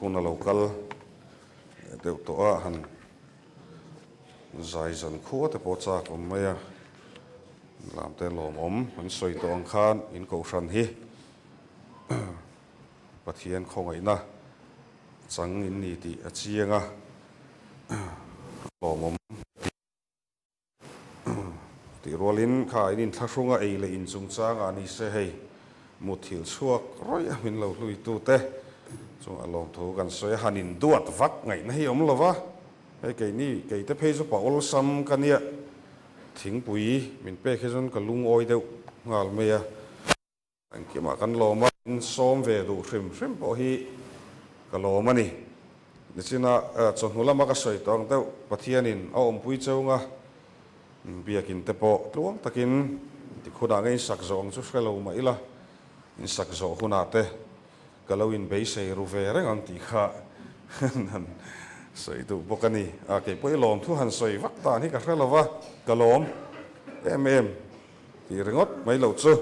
Hun a lo kal deuh tawh a, han zai zan khua te pawh chak awm mai a, lam te lawmawm an sawi tawh ang khan in kohhran hi Pathian khawngaihna chang in ni tih a chiang a, lawmawm tih. Tih rualin kha in inthlahrunga ei leh in chungchangah ni se hei muthilh chhuak rawih a min lo hluitute chu a lawmthu kan sawi a, han induat vak ngaihna hi awm lo va, hei keini keite phei chu pa awlsam ka nia thingpui min pek hi chuan ka lungawi deuh nghal mai a. Engkimah kan lawm a, in sawm ve duh hrim hrim pawh hi ka lawm a ni. Nichina chawhnu lama ka sawi tawh ang deuh, Pathianin a awmpui cheunga biakin te pawh tluang takin tikhunah nge in sak zawh ang chu hre lo mah ila, in sak zawh hunah te ka lo inbeisei ru ve reng ang tih kha han sawi duh bawk a ni. A, kei pawh i lawm thu han sawi vak dan hi ka hre lo va, ka lawm em em. Tih ringawt mai lo chu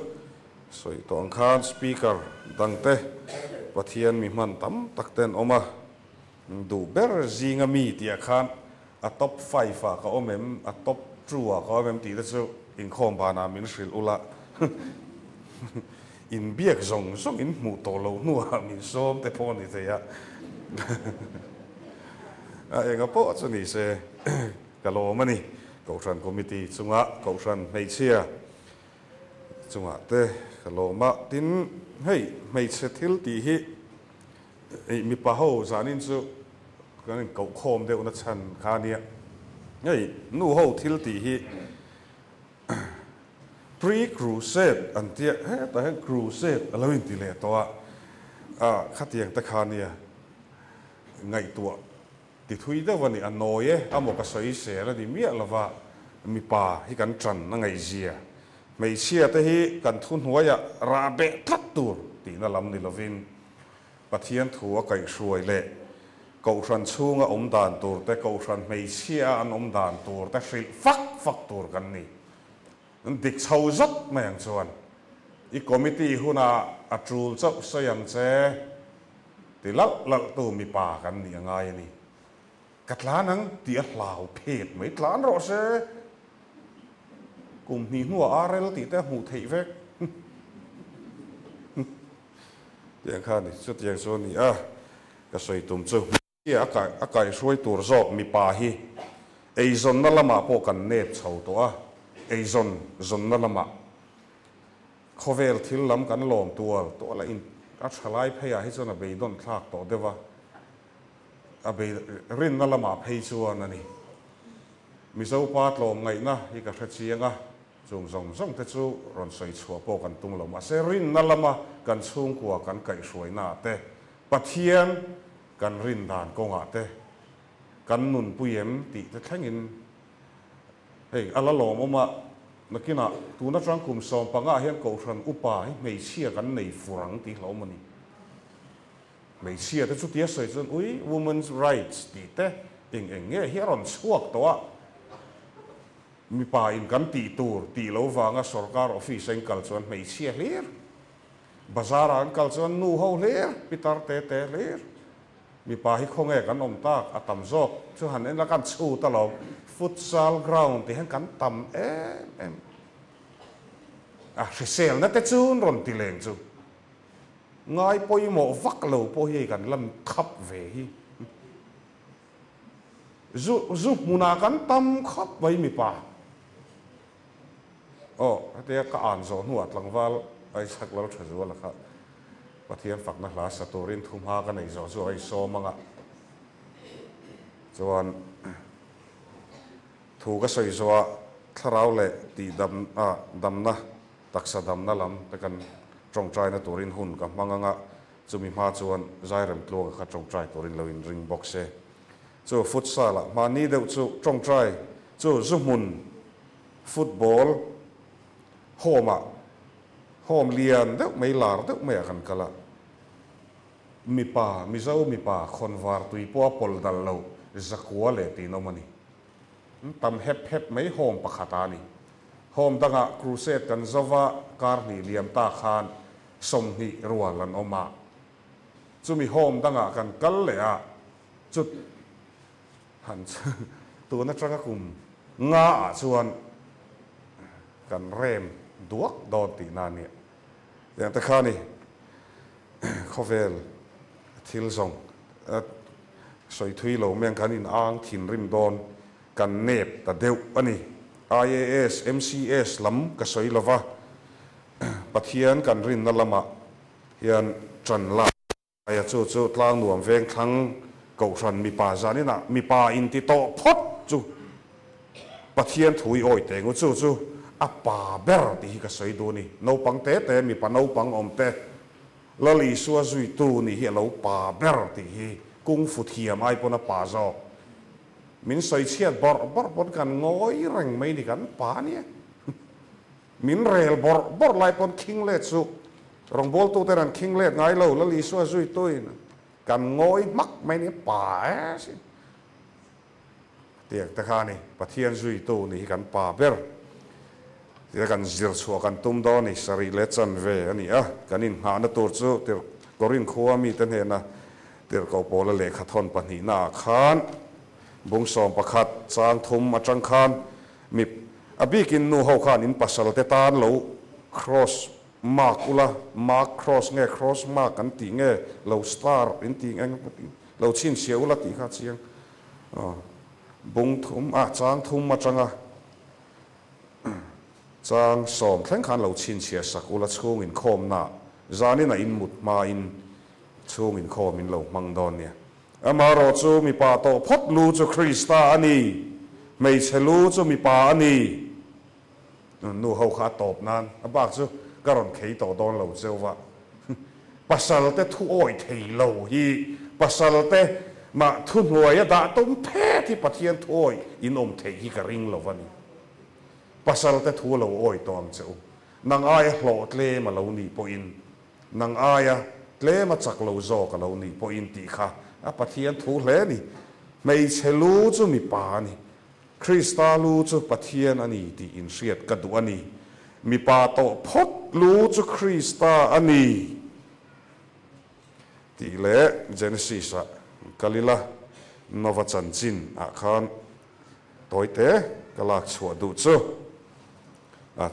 sawi tawh ang khan Speaker dangte Pathian mi hman tam tak te an awm a, duh ber zinga mi tihah khan a top five ah ka awm em, a top two ah ka awm em tih te chu inkhawm banah min hrilh ula inbiak zawng zawng in hmuh tawh loh hnuah min sawm te pawh a ni thei a, a enga pawh chu ni se. Ka lawm a ni. Kohhran Committee chunga Kohhran hmeichhia chungah te ka lawm a. Tin, hei hmeichhe thil tih hi mipa ho zanin chu kan inkohkhawm deuhna chhan kha a nia. Hei nu ho thil tih hi pre-crusade an tia, hetah hian crusade a lo inti leh tawh a, khatiang te kha a nia ngaihtuah. Ti thui deuh a ni, a nawi e, a maw ka sawi sel a ni miah lova, mipa hi kan ṭan a ngaihzia. Hmeichhia te hi kan thu hnuaiah rah beh tlat tur tihna lam ni lovin, Pathian thu a kaihhruai leh Kohhran chhunga awm dan tur te, Kohhran hmeichhia a an awm dan tur te hrilh fak fak tur kan ni. Dik chho zat mai ang chuan i committee hunah a ṭul chauh sawi ang che. Ti lalh lalh tu mipa kan nih a ngai a ni. Ka tlan ang tih a hlau phet mai. Tlan rawh se. Kum hnih hnuah RL tih te a hmuh theih vek. Tiang kha a ni. Chutiang chu a ni a, ka sawi tum chu. Hmeichhia a kaihhruai tur zawk mipa hi eizawnna lamah pawh kan nep chho tawh a, eizawn zawnna lamah khawvel thil lam kan lawm tual tual a, a tha lai pheiah hi chuan a beidawn thlak tawh deuh a, a bei rinna lamah phei chuan a ni. Mizo pa tlawmngaihna hi ka hre chiang a, chung zawng zawng te chu rawn sawi chhuah pawh kan tum lo, mahse rinna lama kan chhungkua kan kaihhruainaah te Pathian kan rin dan kawngah te kan nunpui em tih te thlengin hei a la lawmawm a, nakinah tun atang kum 15 ah hian Kohhran upa hi hmeichhia kan nei fur ang tih hlauhawm a ni. Hmeichhia te chutia sawi chuan ui women's rights tih te eng eng nge hi a rawn chhuak tawh a, mipa in kan tih tur tih lo vanga sorkar office a in kal chuan hmeichhia hlir Bazar ah an kal chuan nu ho hlir, pitar te te hlir. Mipa hi khawnge kan awm tak a tam zawk chu han en la kan chhut alawm. Futsal ground tih hian kan tam em em a, hriselna te chu an rawn ti leng chu. Ngai pawimawh vak lo pawh hi hei kan lam khap ve hi. Zu zu hmunah kan tam khawp mai mipa. Aw, hetia ka an zawh hnuah tlangval Isaac Lalthazuala kha Pathian fakna hla sa turin thu hma ka nei zawh chu a insawm ang a, chuan thu ka sawi zawhah thlarau leh tih dam ah damna, taksa damna lam te kan tawngtaina turin hun ka hmang ang a, chumi hma chuan Zairem Tluanga kha tawngtai turin lo inring bawk se. Chu futsal ah hmani deuh chu tawngtai chu zu hmun Football home ah home lian deuh mai lar deuh mai ah kan kal a, mipa Mizo mipa khawnvar tui pawh a pawl dal lo zakua leh tih an awm a ni. Tam hep hep mai home pakhat ah a ni. Home dangah crusade kan zo va kar hnih liam ta khan 20 rual an awm a. Chumi home dangah kan kal leh a, chut han tun atanga kum nga ah chuan kan rem duak dawn tihna a nia. Tiang te kha ni khawvel thil zawng sawi thui lo mai ang kan in ang thinrim dawn kan nep ta deuh a ni. IAS, MCS lam ka sawi lova, Pathian kan rinna lamah hian ṭan lak aia chu chu tlang nuam veng thlang kohhran mipa zaninah mipa inti tawh phawt chu Pathian thu i awi teng u chu chu a pa ber tih hi ka sawi duh a ni. Naupang te te mipa naupang awm te Lal Isua zuitu nih hi a lo pa ber tih hi kung fu thiam ai pawn a pa zawk. Min sawi chhiat bawrh bawrh pawn kan ngawi reng mai ni kan pa nia. Min rel bawrh bawrh lai pawn khing let suh. Rawngbawltuten an khing let ngai lo, Lal Isua zuituin kan ngawi hmak mai ni pa e sin. Tiang te kha ni, Pathian zuitu nih hi kan pa ber. Tia kan zir chhuah kan tum dawn ni, sarih leh chanve a ni a, kan inngahna tur chu tir Korin khua mite hnena tirhkoh pawla lehkha thawn pahnihnaah khan bung 11 chang thum atang khan Mi a bikin nu ho khan in pasal te tan lo cross mark ula, mark cross nge cross mark an tih nge lo star in tih eng lo chhinchhiah ula tih kha chiang bung thum a chang thum atanga chang sawm thleng khan lo chhinchhiah sak ula chhung inkhawmna zanin a in mut hma in chhung inkhawm in lo hmang dawn nia. Amaherawh chu mipa tawh phawt lu chu Krista a ni, hmeichhe lu chu mipa a ni. Nu ho kha a tawp nan a bak chu ka rawn khei tawh dawn lo cheu va. Pasal te thu awi thei lo hi pasal te mah thu hnuai a dah tum phet hi Pathian thu awi in awm theih hi ka ring lo va ni. Pasal te thu lo awi tawh ang che u. Nang aia hlawh tlem a lo nih pawhin Nang aia tlem a chak lo zawk a lo nih pawhin tih kha a Pathian thu hle a ni. Hmeichhe lu chu mipa a ni. Krista lu chu Pathian a ni tih inhriat ka duh a ni. Mipa tawh phawt lu chu Krista a ni tih leh Genesis-ah kal ila Nova chanchin ah khan tawite ka lak chhuah duh chu a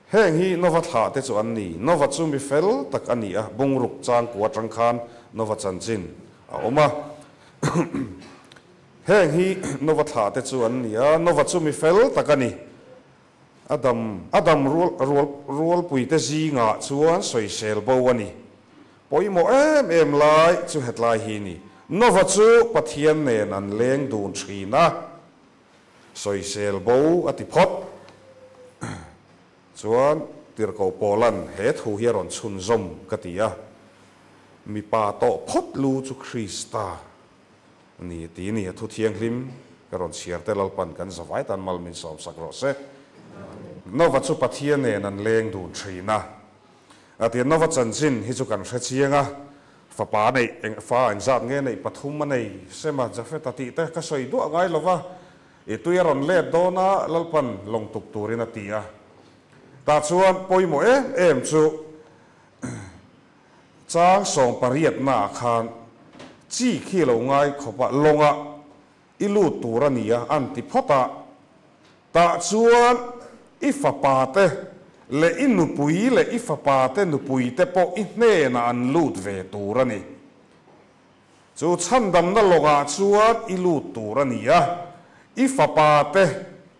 Heng hi Nova thlah te chu an ni. Nova chu mi fel tak a ni a, bungruk changkua atang khan Nova chanchin a awm a. Heng hi Nova thlah te chu an ni a, Nova chu mi fel tak a ni. A dam a dam rual rual rualpui te zingah chuan sawisel bo a ni. Pawimawh em em lai chu hetlai hi ni. Nova chu Pathian nen an leng dun thin a. Sawisel bo a ti phawt. Chuan Tirhkoh Paulan he thu hi a rawn chhunzawm ka ti a, Mipa tawh phawt lu chu Krista a ni a ti a ni. A thu thianghlim ka rawn chhiar te Lalpan kan zavai tan mal min sawmsak rawh se. Nova chu Pathian nen an leng dun thin a. A ti a, Nova chanchin hi chu kan hre chiang a, Fapa neih eng fa engzat nge neih pathum a nei Sema Jafeta tih te ka sawi duah ngai lo va, i tui a rawn let dawn a Lalpan lawng tuk turin a ti a. Tah chuan pawimawh em em chu chang sawmpariatnaah khan chi khi lo ngai khawp a, lawngah i lut tur a ni a an ti phawt a. Tah chuan i fapa te leh i nupui leh i fapa te nupui te pawh i hnenah an lut ve tur a ni. Chu chhandamna lawngah chuan i lut tur a ni a, i fapa te,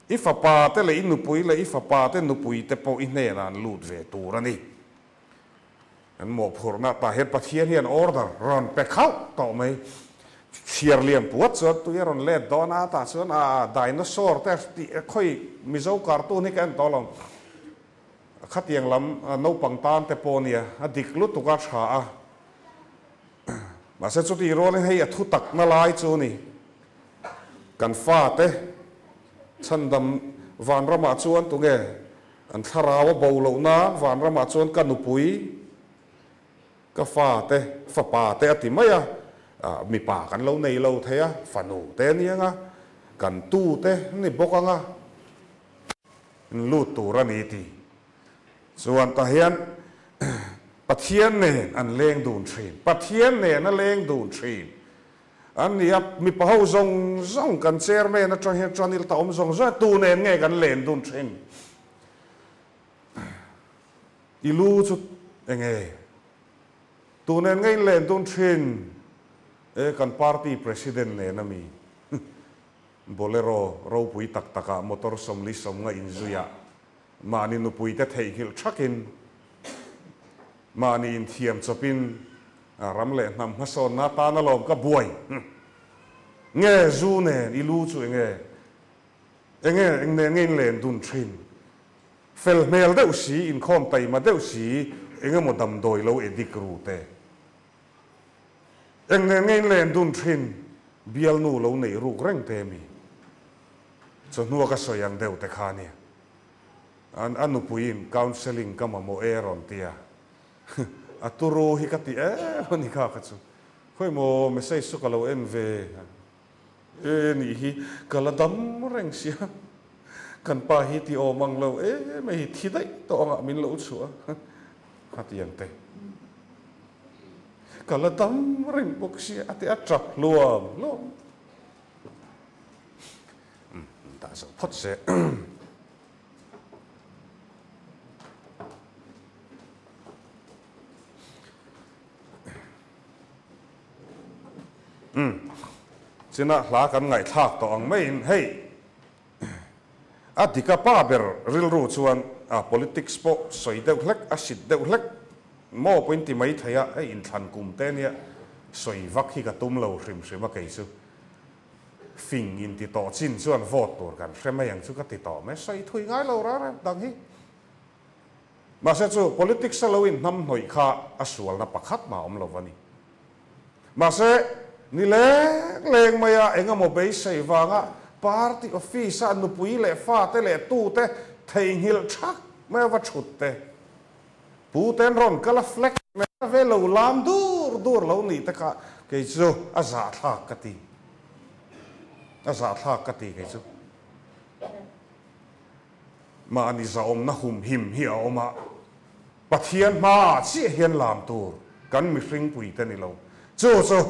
i fapa te leh i nupui leh i fapa te nupui te pawh i hnenah an lut ve tur a ni. Kan mawhphurhna tah hian Pathian hian order rawn pe khauh tawh mai. Chhiar liam puat chuan tui a rawn let dawn a, tah chuan a dinosaur te tih khawi Mizo cartoon hi ka en tawh lo. Khatiang lam naupang tan te pawh nia, a dik lutuk a tha a. Mahse chutih rualin hei a thu takna lai chu ni. Kan fate chhandam vanramah chuan tunge An thlarau a bo loh nan vanramah chuan ka nupui, ka fate, fapa te a ti mai a, mipa kan lo nei lo thei a, fanu te a ni ang a, kan tu te ni bawk ang a, in lut tur a ni ti. Chuan tah hian. Pathian nen an leng dun thin. Pathian nen a leng dun thin an ni a, mipa ho zawng zawng kan chairman atang hian tan ila ta awm zawng zawng a, tu nen nge kan len dun thin? I lu chu enge? Tu nen nge in len dun thin? E kan party president nen a mi? Bolero ropui tak takah motor 40 sawmnga inzuiah mahni nupuite theihnghilh thakin, mahni inthiam chawpin ram leh hnam hmasawnna atan alawm ka buai. Nge zu nen i lu chu enge? Enge eng nen nge in len dun thin? Fel hmel deuh si, inkhawm taima deuh si, engemaw damdawi lo edik ru te. Eng nen nge in len dun thin? Bialnu lo neih ruk reng te mi? Chawhnua ka sawi ang deuh te kha nia. An a nupuiin counselling ka mamawh e rawn ti a. A turu hi ka ti em a ni kha ka chu. Khawi maw message chu ka lo en ve e nih hi ka la dam reng sia. Kan pa hi ti awm ang lo em hei thi daih tawh angah min lo chhuah a. Kha ti ang te. Ka la dam reng bawk sia a ti a tap hluam hluam. Dah zo phawt se. China hla kan ngaihthlak tawh ang maiin hei a dika pa ber rilru chuan a politics pawh sawi deuh hlek a sit deuh hlek maw pawhin ti mai thei a hei inthlan kum te nia sawi vak hi ka tum lo hrim hrim a kei chu. Fing in ti tawh chin chuan vote tur kan hre mai ang chu ka ti tawh mai, sawi thui ngai lo rang rang dang hi. Mahse chu politics a lo in hnam hnawih kha a sualna pakhat mah awm lo va ni. Mahse ni leng leng mai a eng emaw beisei vanga party office a nupui leh fate leh tute theihnghilh thak mai a va thut te, Pu ten rawn kal a flag nen ve lo lam dur dur lo nih te kha kei chu a zahthlak ka ti. A zahthlak ka ti kei chu. Mahni zahawmna humhim hi a awm a, Pathian hmaah chiah hian lam tur kan mihring pui te ni lo. Chu chu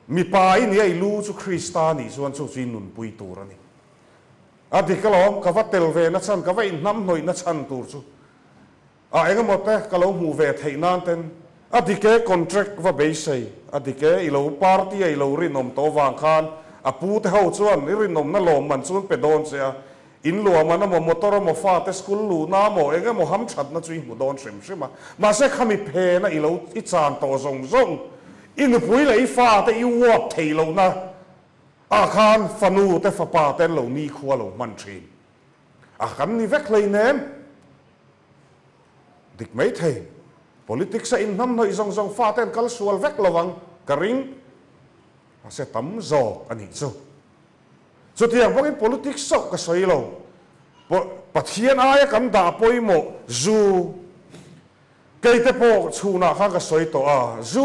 mipa i nia i lu chu Krista nih chuan chu chu i nunpui tur a ni. A dik alawm, ka va tel ve na chhan, ka va inhnam hnawih na chhan tur chu a engemaw te ka lo hmuh ve theih nan ten a dik e, contract va beisei a dik e, i lo party a i lo rinawm tawh vang khan a pu te ho chuan i rinawmna lawm man chu an pe dawn che a, in luah man emaw motor emaw fate school luhna emaw engemaw hamthatna chu i hmu dawn hrim hrim a, mahse khami phena i lo i chan tawh zawng zawng i nupui leh i fate i uap theih lohna Ah khan fanu te fapa te an lo nikhua lo hman thin a, kan ni vek hleinem. Dik mai thei. Politics a inhnamhnawih zawng zawng fa te an kal sual vek lo ang ka ring. Mahse tam zawk a nih chu. Chutiang bawkin politics chauh ka sawi lo. Pathian aia kan dah pawimawh zu Kei te pawh chhunah khan ka sawi tawh a, zu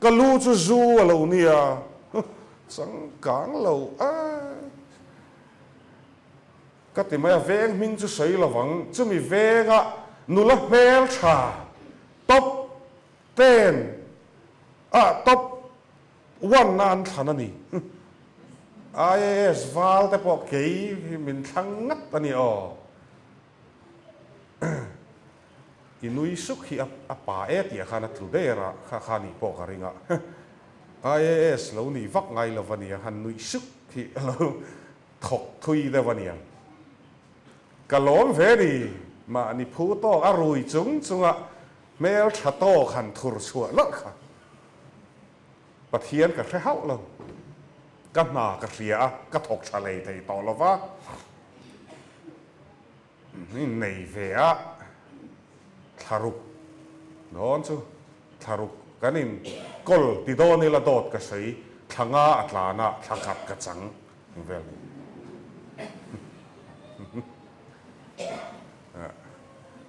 ka lu chu zu a lo nia, changkang lo a ka ti mai a, veng hming chu sawi lo vang, chumi venga nula hmeltha top ten ah top one a an thlan a ni, IAS val te pawh kei hi min thlang ngat a ni aw. I nui suk hi a pa e tih ah khan a tlu der a, kha kha nih pawh ka ring a. IAS lo nih vak ngai lo va nia, han nuih suk hi a lo thawk thui deuh a niang. Ka lawm ve ni, mahni phu tawk a rui chung chunga hmel tha tawk han thur chhuah lawlh kha. Pathian ka hre hauh lo, ka hna ka hria a, ka thawk tha lei thei tawh lo va. Innei ve a, thlaruk dawn chu thlaruk kan in kawl ti dawn ila dawt ka sawi, thla nga a tlan a, thla khat ka chang ang vel ni.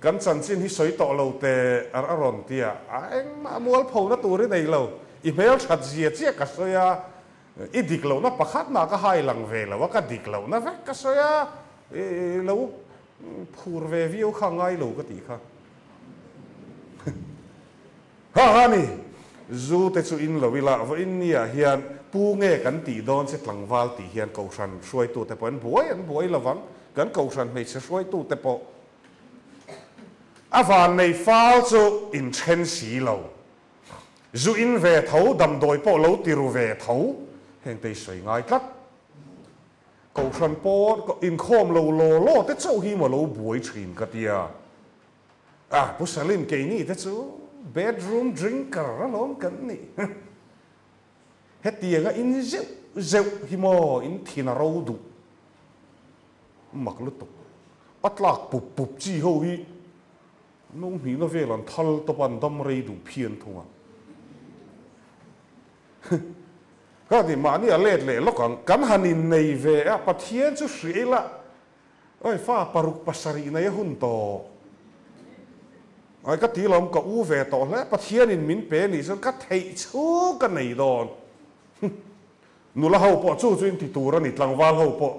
Kan chanchin hi sawi tawh lo te a rawn ti a, a engmah mualpho na tur i nei lo, i hmelthat zia chiah ka sawi a, I dik lohna pakhat mah ka hai lang ve lo a, ka dik lohna vek ka sawi a, i lo phur ve viau kha ngai lo ka tih kha. Ha ha ni, zu te chu in lo ila, vawiin niah hian pu nge kan tih dawn che tlangval tih hian kohhran hruaitute pawh an buai an buai lovang, kan kohhran hmeichhe hruaitute pawh a vannei fal chu in then si lo. Zu in ve tho, damdawi pawh lo ti ru ve tho, heng te i sawi ngai tlat. Kohhran pawn inkhawm lo law law te chauh hi maw lo buai thin ka tia. Ah, Pu Salim keini te chu bedroom drinker alawm kan nih. Hetianga in zeuh zeuh hi maw in thin a ro duh. Mak lutuk. A tlak pup pup chi ho hi no hnihna vel an thal tawp a, an dam rei duh phian thung a. Ka ti mahni a let leh lawk ang. Kan han innei ve a, Pathian chu hria ila Oi fa paruk pasarih nei a hun tawh. Ai ka ti lawm ka u ve tawh hle Pathianin min pe nih chuan ka theih chu ka nei dawn. Nula ho pawh chu chu in ti tur a ni tlangval ho pawh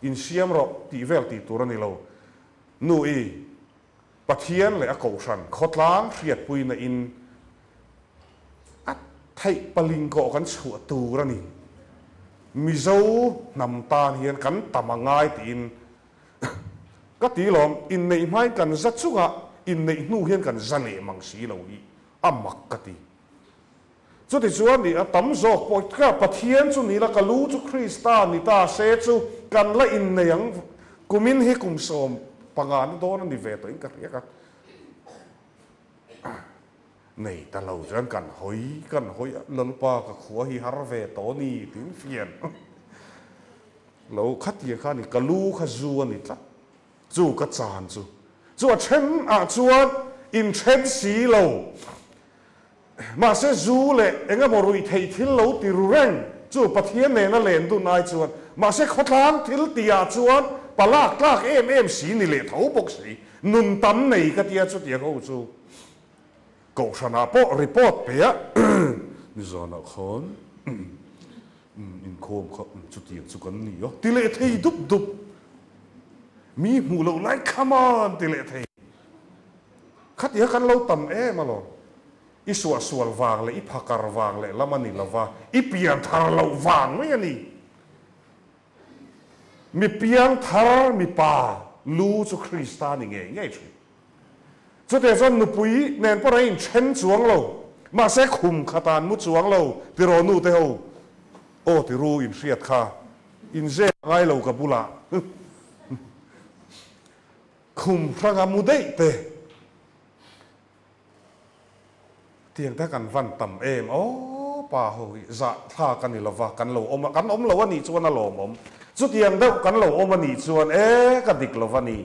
in siam rawh tih vel tih tur a ni lo. Nu i Pathian leh a kohhran khawtlang hriatpuina in a theih paling kawh kan chhuah tur a ni. Mizo hnam tan hian kan tam a ngai tiin ka ti lawm, inneih hmain kan za chungah inneih hnu hian kan za leh mang si lo hi a mak ka ti. Chutichuan nih a tam zawk pawh ka Pathian chu ni la, ka lu chu Krista ni ta se chu kan la innei ang, kumin hi kum 15 na dawn a ni ve tawhin ka hria ka nei ta lo chuan kan hawi kan hawi a, Lalpa ka khua hi har ve tawh a ni tiin fian lo khatia kha a ni, ka lu kha zu a ni tlat chu ka chan chu, chu a then ah chuan inthen si lo. Mahse zu leh eng emaw ruih theih thil lo ti ru reng chu Pathian nena len dun ai chuan mahse khawtlang thil tihah chuan palak tlak em em si ni leh tho bawk si. Nun tam nei ka tia chutiang ho chu Kohhranah pawh report pe a nizanah khan inkhawm kha chutiang chu kan ni a ti leh thei dup dup. Mi hmuh loh lai come on ti leh thei. Khatia kan lo tam em alawm. I suahsual vang leh i phakar vang leh lam a ni lova, i pian thar loh vang mai a ni. Mi piang thar mipa lu chu Krista ni ngei ngei thin. Chutiang chuan nupui nen pawh a inthen chuang lo, mahse khum khat an mu chuang lo tiraw nu te ho, aw tiru inhriat kha, inzep ngai lo ka bulah. Khum hranga mu daih te tiang te kan van tam em aw pa ho hi zah thlak a ni lova kan lo awm a kan awm lo a nih chuan a lawmawm chutiang deuh kan lo awm a nih chuan e ka dik lova ni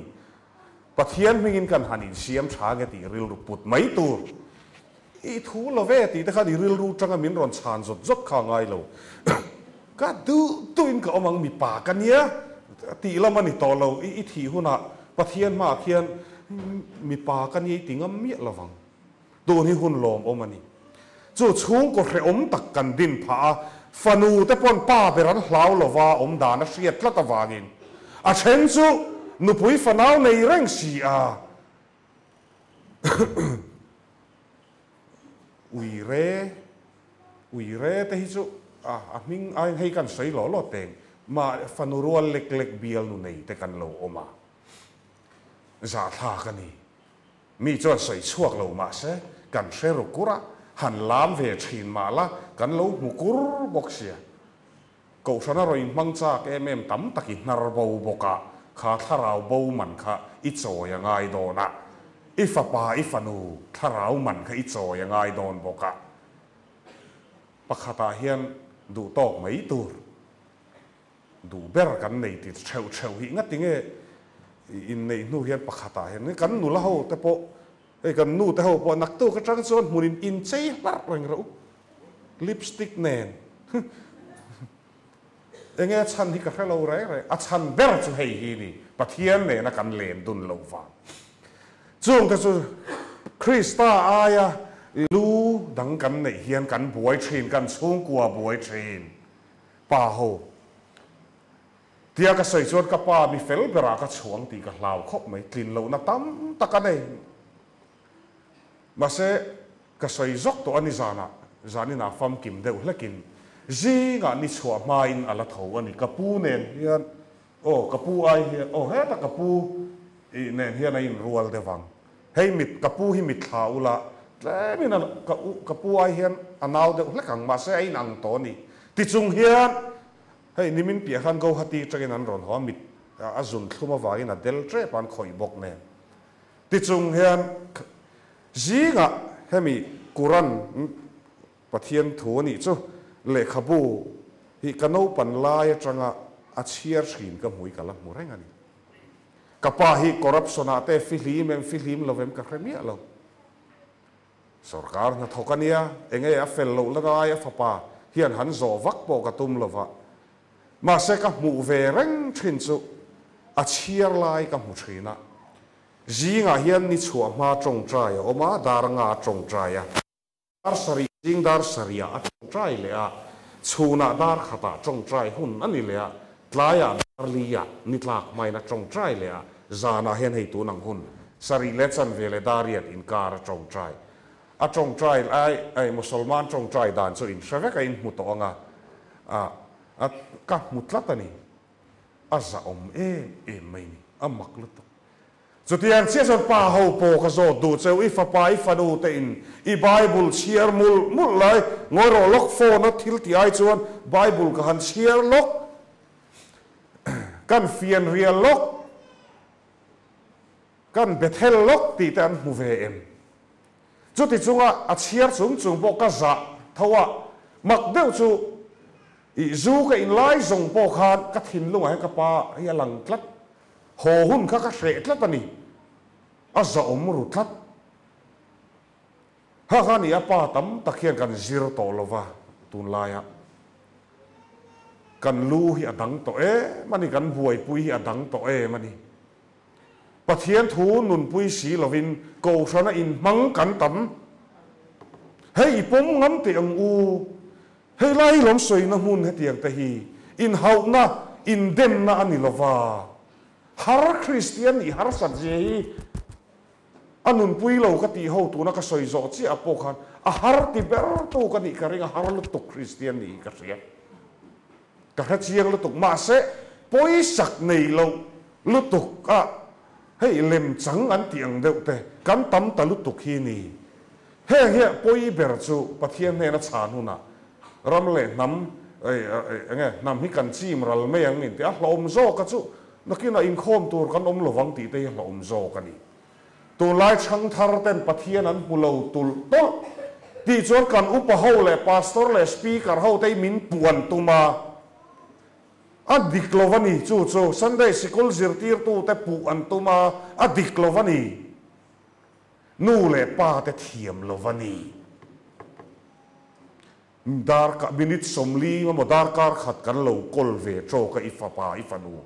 Pathian hmingin kan han insiam tha nge tih rilru put mai tur I thu lo ve tih te khan i rilru tanga min rawn chhan zawt zawt kha a ngai lo. Ka duh duhin ka awm ang mipa ka nia tih lam a ni tawh lo. I thih hunah Pathian hmaah khian mipa ka nia i ti ngam miah lo vang. Tun hi hun lawmawm a ni. Chu chhungkaw hrehawm tak kan din phah a, fanu te pawn pa ber an hlau lova awm dan a hriat tlat avangin a then chu nupui fanau nei reng si a. Uire, Uire te hi chu a a hming aiin hei kan sawi law law teng, mah fanu rual lek lek bial nu nei te kan lo awm a, zahthlak a ni. Mi chuan sawi chhuak lo mahse kan hre ru kur a, han lam ve thin mah la kan lo hmu kur bawk sia. Kohhran a rawn inhmang chak em em tam tak i hnar bo bawk a, kha thlarau bo man kha i chawi a ngai dawn a, i fapa i fanu thlarau man kha i chawi a ngai dawn bawk a. Pakhatah hian duh tawk mai tur duh ber kan nei ti theuh theuh hi ngatinge inneih hnu hian pakhatah hian kan nula ho te pawh Hei kan nu te ho pawh naktuk atang chuan hmun in inchei hlarh reng rawh u, lipstick nen. Enge a chhan hi ka hre lo reng reng, a chhan ber chu hei hi ni, Pathian nena kan len dun loh vang. Chung te chu Krista aia lu dang kan neih hian kan buai thin, kan chhungkua buai thin, pa ho. Tia ka sawi chuan ka pa mi fel berah ka chhuang tih ka hlau khawp mai, tlin lohna tam tak a nei. Mahse, Ka sawi zawk tawh a ni zanah, zaninah famkim deuh hlekin zingah ni chhuah hmain a la tho a ni. Ka pu nen hian, aw ka pu ai hian, aw heta ka pu i nen hian a inrual deuh ang. Hei mit, ka pu hi mitthla ula, tlemin a, ka u, ka pu ai hian a nau deuh hlek ang, mahse a inang tawh a ni. Tichung hian hei nimin piah khan Guwahati atangin an rawn haw a, mit a zun thlum avangin a del tep a, an khawih bawk nen. Tichung hian Zingah hemi Quran Pathian thu a nih chu lehkhabu hi ka naupan lai atanga a chhiar thin ka hmui ka la hmu reng a ni. Ka pa hi corruption ah te fihlim em fihlim lo em ka hre miah lo. Sorkar hnathawk a nia, enge a fel loh la lai a fapa hian han zawh vak pawh ka tum lova. Mahse ka hmuh ve reng thin chu a chhiar lai ka hmu thin a. Zingah hian ni chhuah hma tawngtai a awm a, dar nga a tawngtai a. Dar sarih zing dar sarihah a tawngtai leh a, chhunah dar khatah tawngtai hun a ni leh a, tlaiah dar liah ni tlak hmain a tawngtai leh a, zanah hian hei tun ang hun sarih leh chanve leh dar riat inkar a tawngtai. A tawngtai lai ai Musalman tawngtai dan chu inhre vek a inhmu tawh ang a, a ka hmu tlat a ni. A zahawm em em mai ni, a mak lutuk. Chutiang chiah chuan pa ho pawh ka zawt duh cheu, i fapa i fanu te in i Bible chhiar mulh mulh lai, ngawi rawh lawk phone a thil tih ai chuan Bible ka han chhiar lawk, kan fian rial lawk, kan Bethel lawk tih te an hmu ve em? Chuti chunga a chhiar chung chung pawh ka zah tho a, mak deuh chu I zu ka in lai zawng pawh khan ka thinlungah hian ka pa hi a lang tlat, haw hun kha ka hreh tlat a ni, a zahawm ru tlat. Ha kha ni a pa tam tak hian kan zir tawh lo va tunlaiah. Kan lu hi a dang tawh em a ni, kan buaipui hi a dang tawh em a ni. Pathian thu nunpui si lovin Kohhrana inhmang kan tam. Hei i pawm ngam teh ang u. Hei lai lawm sawina hmun hetiang te hi inhauhna, indemna a ni lova. Har Kristian nih harsat zia hi a nunpui lo ka tih ho tuna ka sawi zawh chiah pawh khan a har ti ber tu ka nih ka ring a, har lutuk Kristian nih hi ka hria. Ka hre chiang lutuk mahse pawisak nei lo lutuk a hei lem chang an tih ang deuh te kan tam ta lutuk hi ni. Heng hi pawi ber chu Pathian hnena chhan hunah ram leh hnam enge hnam hi kan chim ral mai ang in tih a hlawm zawk a chu nakinah inkhawm tur kan awm lovang tih te hi hlawm zawk a ni. Tunlai chhangthar ten Pathian an hmu lo tulh tawlh tih chuan kan upa ho leh pastor leh speaker ho te hi min puan tum a, a dik lo a ni. Chu chu Sunday sikul zirtirtu te puh an tum a, a dik lo a ni. Nu leh pa te thiam lo a ni. Dar minute 40 emaw darkar khat kan lo kawl ve tawk a i fapa i fanu.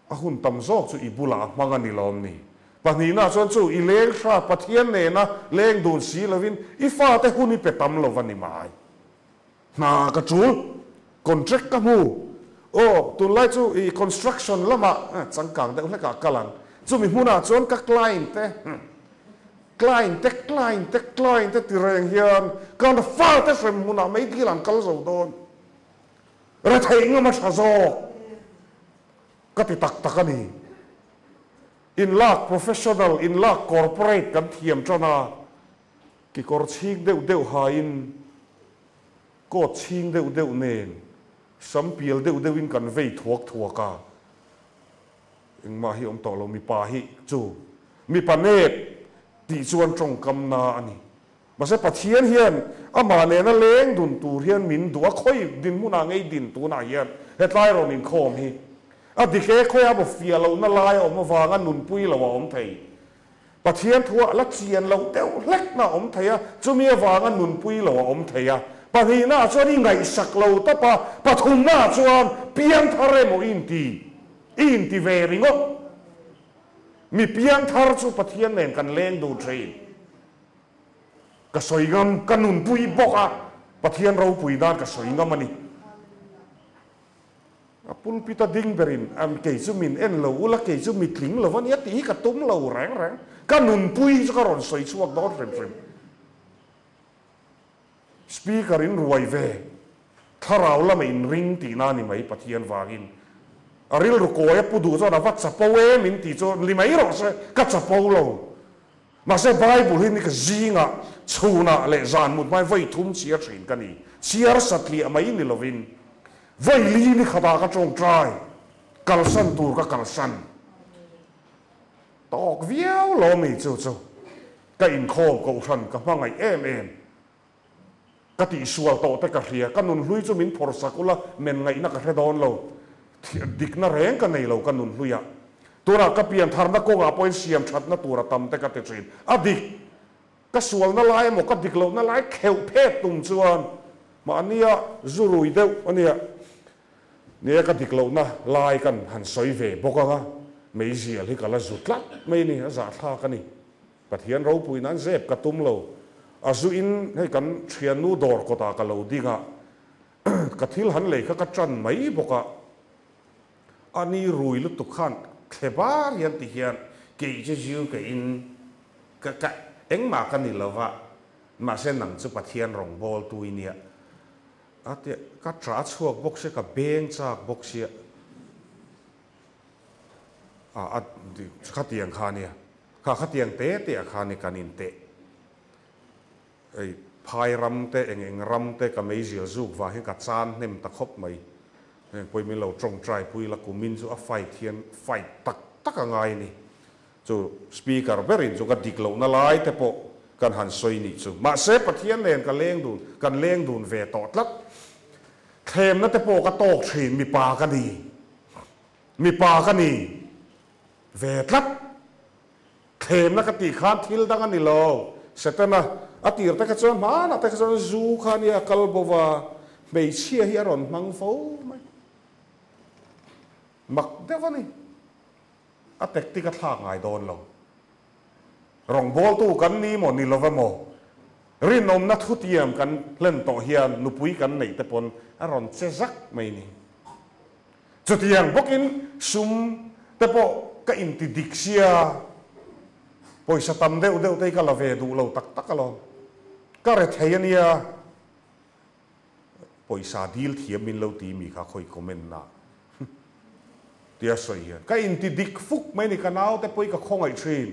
A hun tam zawk chu i bulah a hmang a ni lawm ni? Pahnihna chuan chu i leng hra Pathian nena leng dun si lovin i fate hun i pe tam lo va ni mai. Hna ka tul, contract ka hmu. Aw, tunlai chu i construction lamah changkang deuh hlekah kal ang. Chumi hmunah chuan ka client te, client te, client te, client te ti reng hian kan fate hrem hmunah meidil an kal zo dawn. Retheih ngam a tha zawk ka ti tak tak a ni. Inlak professional, inlak corporate kan thiam tan a, kekawr chhing deuh deuh hain, coat chhing deuh deuh nen, sam pial deuh deuhin kan vei thuak thuak a. Engmah hi awm tawh lo, mipa hi chu mipa nep tih chuan tawngkamna a ni. Mahse Pathian hian amah nena leng dun tur hian min duh a, khawi dinhmunah ngei din tunah hian hetlai rawn inkhawm hi a dik e, khawiah maw fiah lohna lai a awm avanga nunpui lo a awm thei. Pathian thuah la chian loh deuh hlekna a awm thei a, chumi avanga nunpui lo a awm thei a. Pahnihnaah chuan i ngaihsak lo tawp a, pathumnaah chuan piangthar emaw i inti, i inti ve ringawt. Mi piangthar chu Pathian nen kan leng dun thin. Ka sawi ngam, ka nunpui bawk a, Pathian ropui nan ka sawi ngam a ni. A pulpit a ding berin an kei chu min en lo ula, kei chu mi tling lo a nia tih hi ka tum lo reng reng. Ka nunpui hi chu ka rawn sawi chhuak dawn hrim hrim. Speaker in ruai ve, thlarau lama in ring tihna a ni mai Pathian vangin. A rilru kawi a pu duh chuan a va chapo e min tih chu ni mai rawh se, ka chapo lo. Mahse Bible hi ni ka zingah, chhunah leh zan mut hmain vawi thum chhiar thin ka ni. Chhiar satliah mai ni lovin vawi li ni khatah ka tawngtai, kalsan tur ka kalsan tawk viau lo mi chu chu ka inkhawm kohhran ka hmangaih em em. Ka tihsual tawh te ka hria, ka nunhlui chu min phawrh sak ula, men ngaihna ka hre dawn lo. Dikna reng ka nei lo ka nunhluiah. Tunah ka pian tharna kawngah pawhin siam thatna tur a tam te ka ti thin. A dik! Ka sualna lai emaw ka dik lohna lai kheuh phet tum chuan mahnia zu rui deuh a nia. Nia ka dik lohna lai kan han sawi ve bawk ang a, meizial hi ka la zu tlat mai ni, a zahthlak a ni. Pathian ropui nan zep ka tum lo. A zu in hei kan thiannu dawr kawtah ka lo ding a, ka thil han lei kha ka tan mai bawk a, a ni rui lutuk khan thle bar hian ti hian kei chu zu ka in ka ka engmah ka ni lo va, mahse nang chu Pathian rawngbawltu i nia a tia, ka tah chhuak bawk sia, ka beng chak bawk sia. A a khatiang kha ania, kha khatiang te te ah khan kan in teh. Hei phai ram te eng eng ram te ka meizial zuk vang hian ka chan hnem ta khawp mai. Heng pawhin min lo tawngtai pui la kumin chu a fight hian fight tak tak a ngai a ni. Chu speaker berin chu ka dik lohna lai te pawh kan han sawi nih chu. Mahse Pathian nen ka leng dun kan leng dun ve tawh tlat. Thlemna te pawh ka tawk thin mipa ka ni. Mipa ka ni ve tlat. Thlemna ka tih khan thil dang a ni lo. Setana a tir te kha chuan hmanah te kha chuan zu kha nia a kal bo va, hmeichhia hi a rawn hmang fo mai. Mak deuh a ni. A tactic a thlak ngai dawn lo. Rawngbawltu kan ni maw ni lo va maw? Rinawmna thutiam kan hlen tawh hian nupui kan neih te pawn a rawn che zak mai ni. Chutiang bawkin sum te pawh ka inti dik sia, pawisa tam deuh deuh te hi ka la ve duh lo tak tak alawm. Ka re thei a nia, pawisa dil thiam min lo ti mi kha khawi comment na tia sawi hian ka inti dik fuk mai ni, ka naute pawh hi ka khawngaih thin.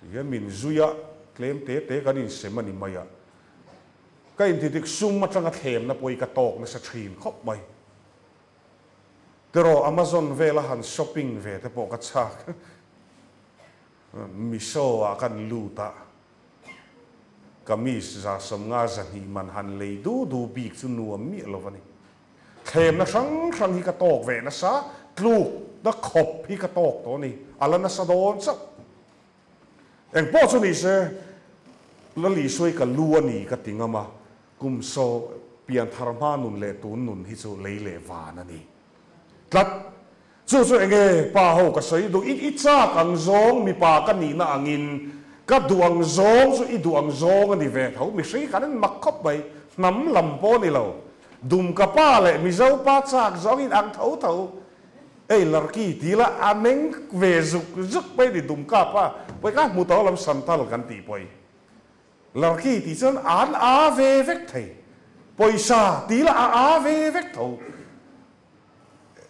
Ti hian min zui a, tlem te te kan insem a ni mai a. Ka intidik sum atanga thlemna pawh hi ka tawk nasa thin khawp mai. Tiraw Amazon vela han shopping ve te pawh ka chak. Miso ah kan lut a, kamis 150 200 man han lei du du bik chu nuam miah lo a ni. Thlemna hrang hrang hi ka tawk ve nasa, tlukna khawp hi ka tawk tawh a ni, a la nasa dawn chauh. Engpawh chu ni se, Lalisui ka lu a ni ka ti ngam a, kum saw pian thar hma nun leh tun nun hi chu lei leh van a ni tlat. Chu chu enge pa ho ka sawi duh, i i chak ang zawng mipa ka nihna angin ka duh ang zawng chu i duh ang zawng a ni ve tho, mihring kan en mak khawp mai, hnam lam pawh a ni lo, Dumka pa leh Mizo pa chak zawng in ang tho tho. Ei larki ti la a meng ve zuk zuk mai ni Dumka pa pawh ka hmu tawh lam Santal kan tih pawh i larki tih chuan an a ve vek thei pawisa ti la a a ve vek tho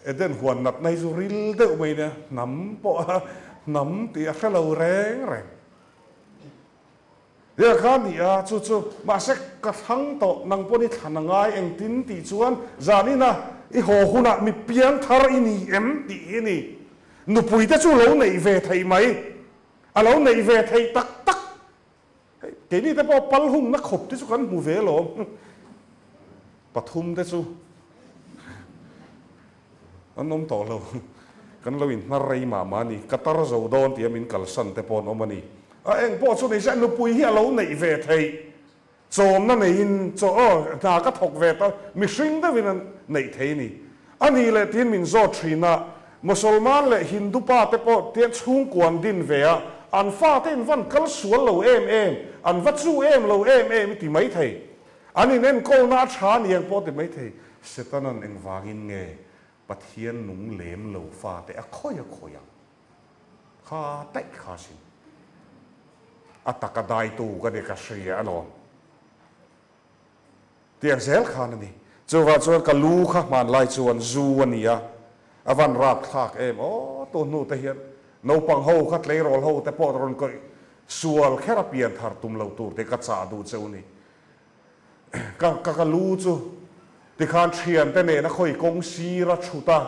Eden huan natna hi chu ril deuh mai nia hnam pawh a hnam tih a hre lo reng reng. Nia kha ni a, chu chu mahse ka thlang tawh, nang pawn i thlan a ngai engtin tih chuan zanin a i haw hunah mi piang thar i ni em tih hi a ni. Nupui te chu lo neih ve theih mai, a lo neih ve theih tak tak. Hei keini te pawh pal hungna khawp te chu kan hmu ve alawm, pathum te chu an awm tawh lo, kan lo inhnar rei mah mah a ni, ka tar zo dawn tia min kalsan te pawh an awm a ni. A eng pawh chu ni se nupui hi a lo neih ve theih, chawmna neiin chaw aw hna ka thawk ve ta mihring deuhin a neih thei a ni. A nih leh tiin min zawt thin a, Mosolman leh Hindu pa te pawh tiang chhungkuan din ve a, an fate in van kal sual lo em em, an va chu em lo em em i ti mai thei. An inenkawlna a tha ni ang pawh ti mai thei. Setana'n engvangin nge Pathian nung lem lo fate a khawih a khawih ang? Kha daih kha sin. A taka daitu ka ni ka hria alawm. Tiang zel khan a ni. Chuvah chuan ka lu kha hmanlai chuan zu a ni a, a van rapthlak em aw tu hnu te hian naupang ho kha tleirawl ho te pawh rawn kawih sual kher a pian thar tum lo tur te ka chah duh cheu ni. Ka ka ka lu chu tikhan thian te nena khawi kawng sir a thut a,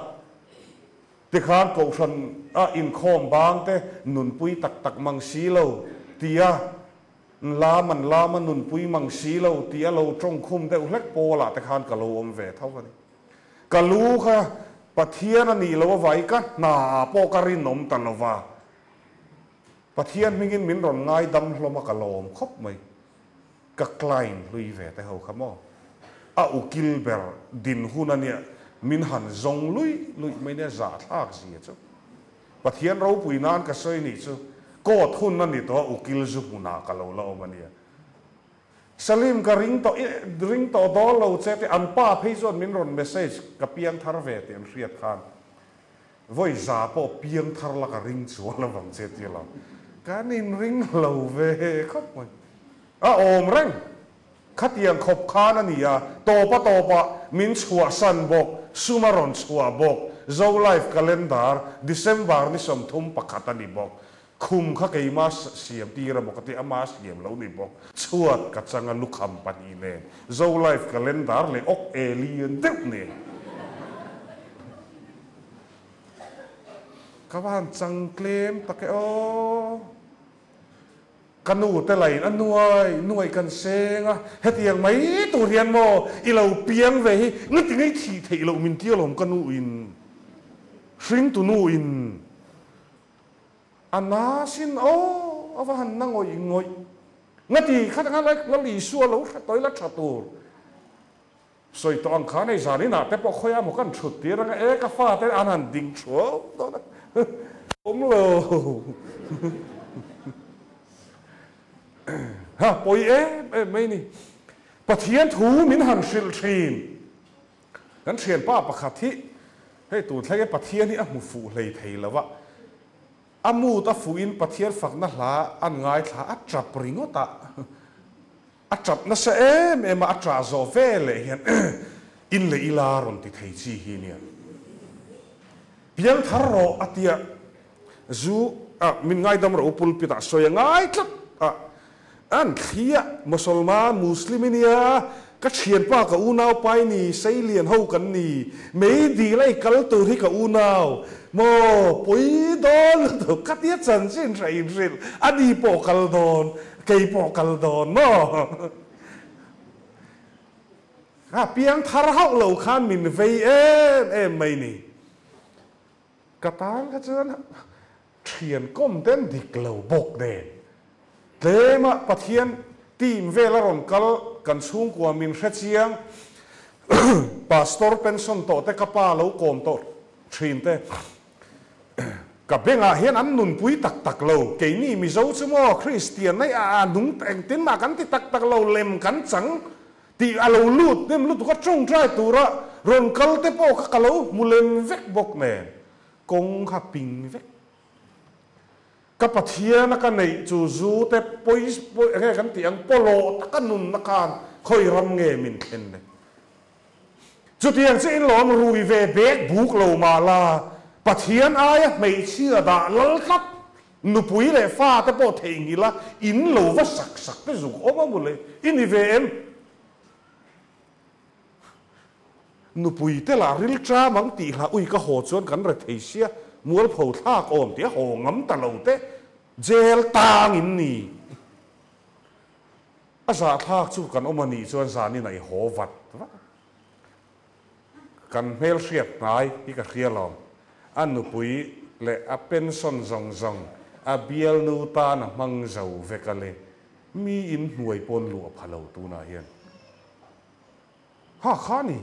tikhan kohhran a inkhawm bang te nunpui tak tak mang si lo tia Lam an lam a nunpui mang si lo tih a lo tawngkhum deuh hlek pawlah te khan ka lo awm ve tho a ni. Ka lu kha Pathian a nih loh avai ka hna ah pawh ka rinawm ta lo va. Pathian hmingin min rawn ngaidam hlawm a ka lawm khawp mai. Ka client hlui ve te ho kha maw. A ukil ber din hun a nia min han zawng luih luih mai nia zahthlak zia chu. Pathian ropui nan ka sawi nih chu court hun a ni tawh a ukil zu hmunah ka lo la awm a nia. Salim ka ring tawh i ring tawh dawn lo che tih an pa phei chuan min rawn message ka piang thar ve tih an hriat khan vawi za pawh piang thar la ka ring chuan avang che tia lo kan in ring lo ve khawp mai a awm reng khatiang khawp khan a ni a, tawpa tawpah min chhuahsan bawk, sum a rawn chhuah bawk, Zo Life Calendar, December ni 31 a ni bawk, khum kha keima siam tir emaw ka ti, ama siam lo ni bawk, chhuat ka chang a lukham pahnih nen, Zo Life Calendar leh awk e lian deuh nen. Ka va han chang tlem tak e aw. Ka nu te lain a nuai nuai kan seng a, hetiang mai tur hian maw i lo piang ve hi ngati ngei thih theih loh min ti alawm ka nu in hringtu nu in a na sin aw a va han na ngawih ngawih ngati kha tanga Lal Isua lo hre tawi la tha tur sawi tawh ang khan hei zan inah te pawh khawiah maw kan thut tir anga e ka fa te an han ding thuau dawn a awm lo ha pawi em em mai ni Pathian thu min han hrilh thin kan thianpa pakhat hi hei tun thleng e Pathian hi a hmu fuh hlei thei lo a a mood a fuhin Pathian fakna hla an ngaithla a tap ringawt a A tap nasa em em a, a tah zawh ve leh hian in leh ila rawn ti thei chi hi nia. Piang thar rawh a tia, zu ah min ngaidam rawh u pulpit ah sawi a ngai tlat a, an thli a, Mosolman, Muslim i nia, ka thianpa ka unau pa i ni, Seilian ho kan ni, mei dil a i kal tur hi ka unau, maw pawi dawn lutuk ka tia chanchin hre inhrilh a ni pawh kal dawn. Kei pawh kal dawn maw? A piang thar hauh lo khan min vei em em mai ni. Ka tan kha chuan thian kawm ten dik lo bawk nen. Tlema Pathian team vel a rawn kal kan chhungkua min hre chiang Pastor pension tawh te ka pa lo kawm tawh thin te. Ka bengah hian an nunpui tak tak lo. Keini Mizo chu maw Kristian mai a nung engtin mah kan ti tak tak lo, lem kan chang tih a lo lut hnem lutuk a, tawngtai tura rawn kal te pawh kha ka lo hmu lem vek bawk nen kawng kha ping vek. Ka Pathian a ka neih chu zu te pawi pawi enge kan tih ang pawlawh taka nunna khan khawi ram nge min thlen le. Chutiang chu in lawm rui ve bek buk lo mah la, Pathian aia hmeichhia dah lal tlat, nupui leh fate pawh theihnghilh a, in lo va sak sak te zuk awm a mawle, i ni ve em? Nupui te lah ril ṭam ang tih hlah ui ka haw chuan kan re thei sia, mualpho thlak awm tih a haw ngam ta lo te, jail tang in ni. A zahthlak chu kan awm a nih chuan zanin a i haw vat vat a. Kan hmel hriat hnai hi ka hria lo. A nupui leh a pension zawng zawng a bialnu tan a hmang zo vek a le. Mi in hnuai pawn luah pha lo tunah hian. Ha kha ni.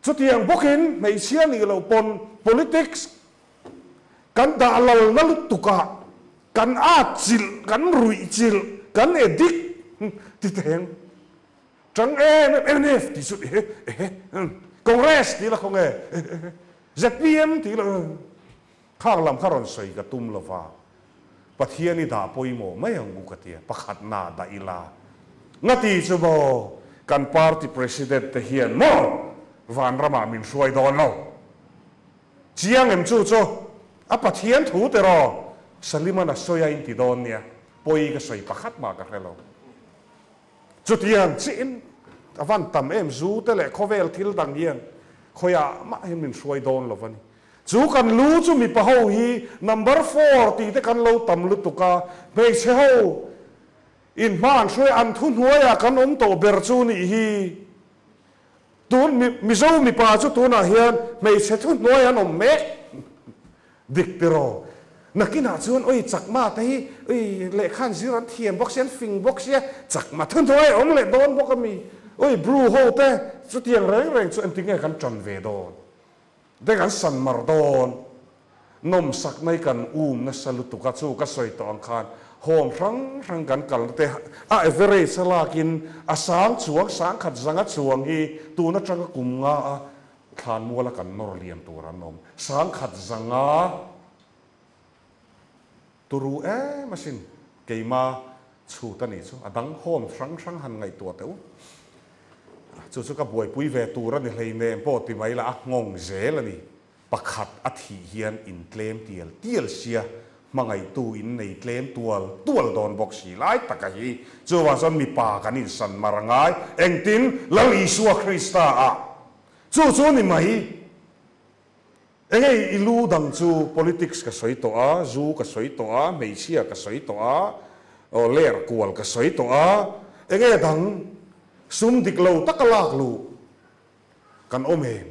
Chutiang bawkin hmeichhia nih loh pawn politics kan dah lal na lutuk a, kan at chilh, kan ruih chilh, kan addict ti teng tang em em mnf tih chu ehe ehe. Congress ti la khaw nge? Zpm ti la khang lam kha rawn sawi ka tum lova, Pathian i dah pawimawh mai ang u ka tia, pakhatna dah ila. Ngati chu maw kan party president te hian maw vanramah min hruai dawn lo. Chiang em chu chu a Pathian thu tiraw Saliman a sawi a inti dawn nia, pawi ka sawi pakhat mah ka hre lo. Chutiang chiin a van tam em zu te leh khawvel thil dang hian khawiah mah hian min hruai dawn lo a ni. Chu kan lu chu mipa ho hi number four tih te kan lo tam lutuk a, hmeichhe ho in hma an hruai an thuhnuaiah kan awm tawh ber chu nih hi. Tun Mizo mipa chu tunah hian hmeichhe thuhnuai an awm mek dik tiraw? Nakinah chuan oi chakma te hi oi lehkha an zir an thiam bawk sia an fing bawk sia chakma thuhnuai a awm leh dawn bawk ami oi Bru ho te chutiang reng reng chu engtinge kan tan ve dawn? Te kan san mar dawn. Nawmsak mai kan um nasa lutuk a, chu ka sawi tawh ang khan home hrang hrang kan kalna te a average a lakin a sang chuang sangkhat zanga chuang hi tun atanga kum nga a thlanmuala kan nawr liam tur an awm. Sangkhat zanga turu em asin keima chhut a nih chu a dang home hrang hrang han ngaihtuah teh u. Chu chu ka buaipui ve tur a ni hleinem pawh ti mai la a nghawng zel a ni. Pakhat a thih hian in tlem tial tial sia, hmangaihtu in nei tlem tual tual dawn bawk si lai taka hi. Chuvang chuan mipa kan insan mar a ngai, engtin Lal Isua Krista ah chu chu ni mai. Enge i lu dang chu politics ka sawi tawh a, zu ka sawi tawh a, hmeichhia ka sawi tawh a, aw ler kual ka sawi tawh a, enge dang sum dik lo taka lak luh kan awm em?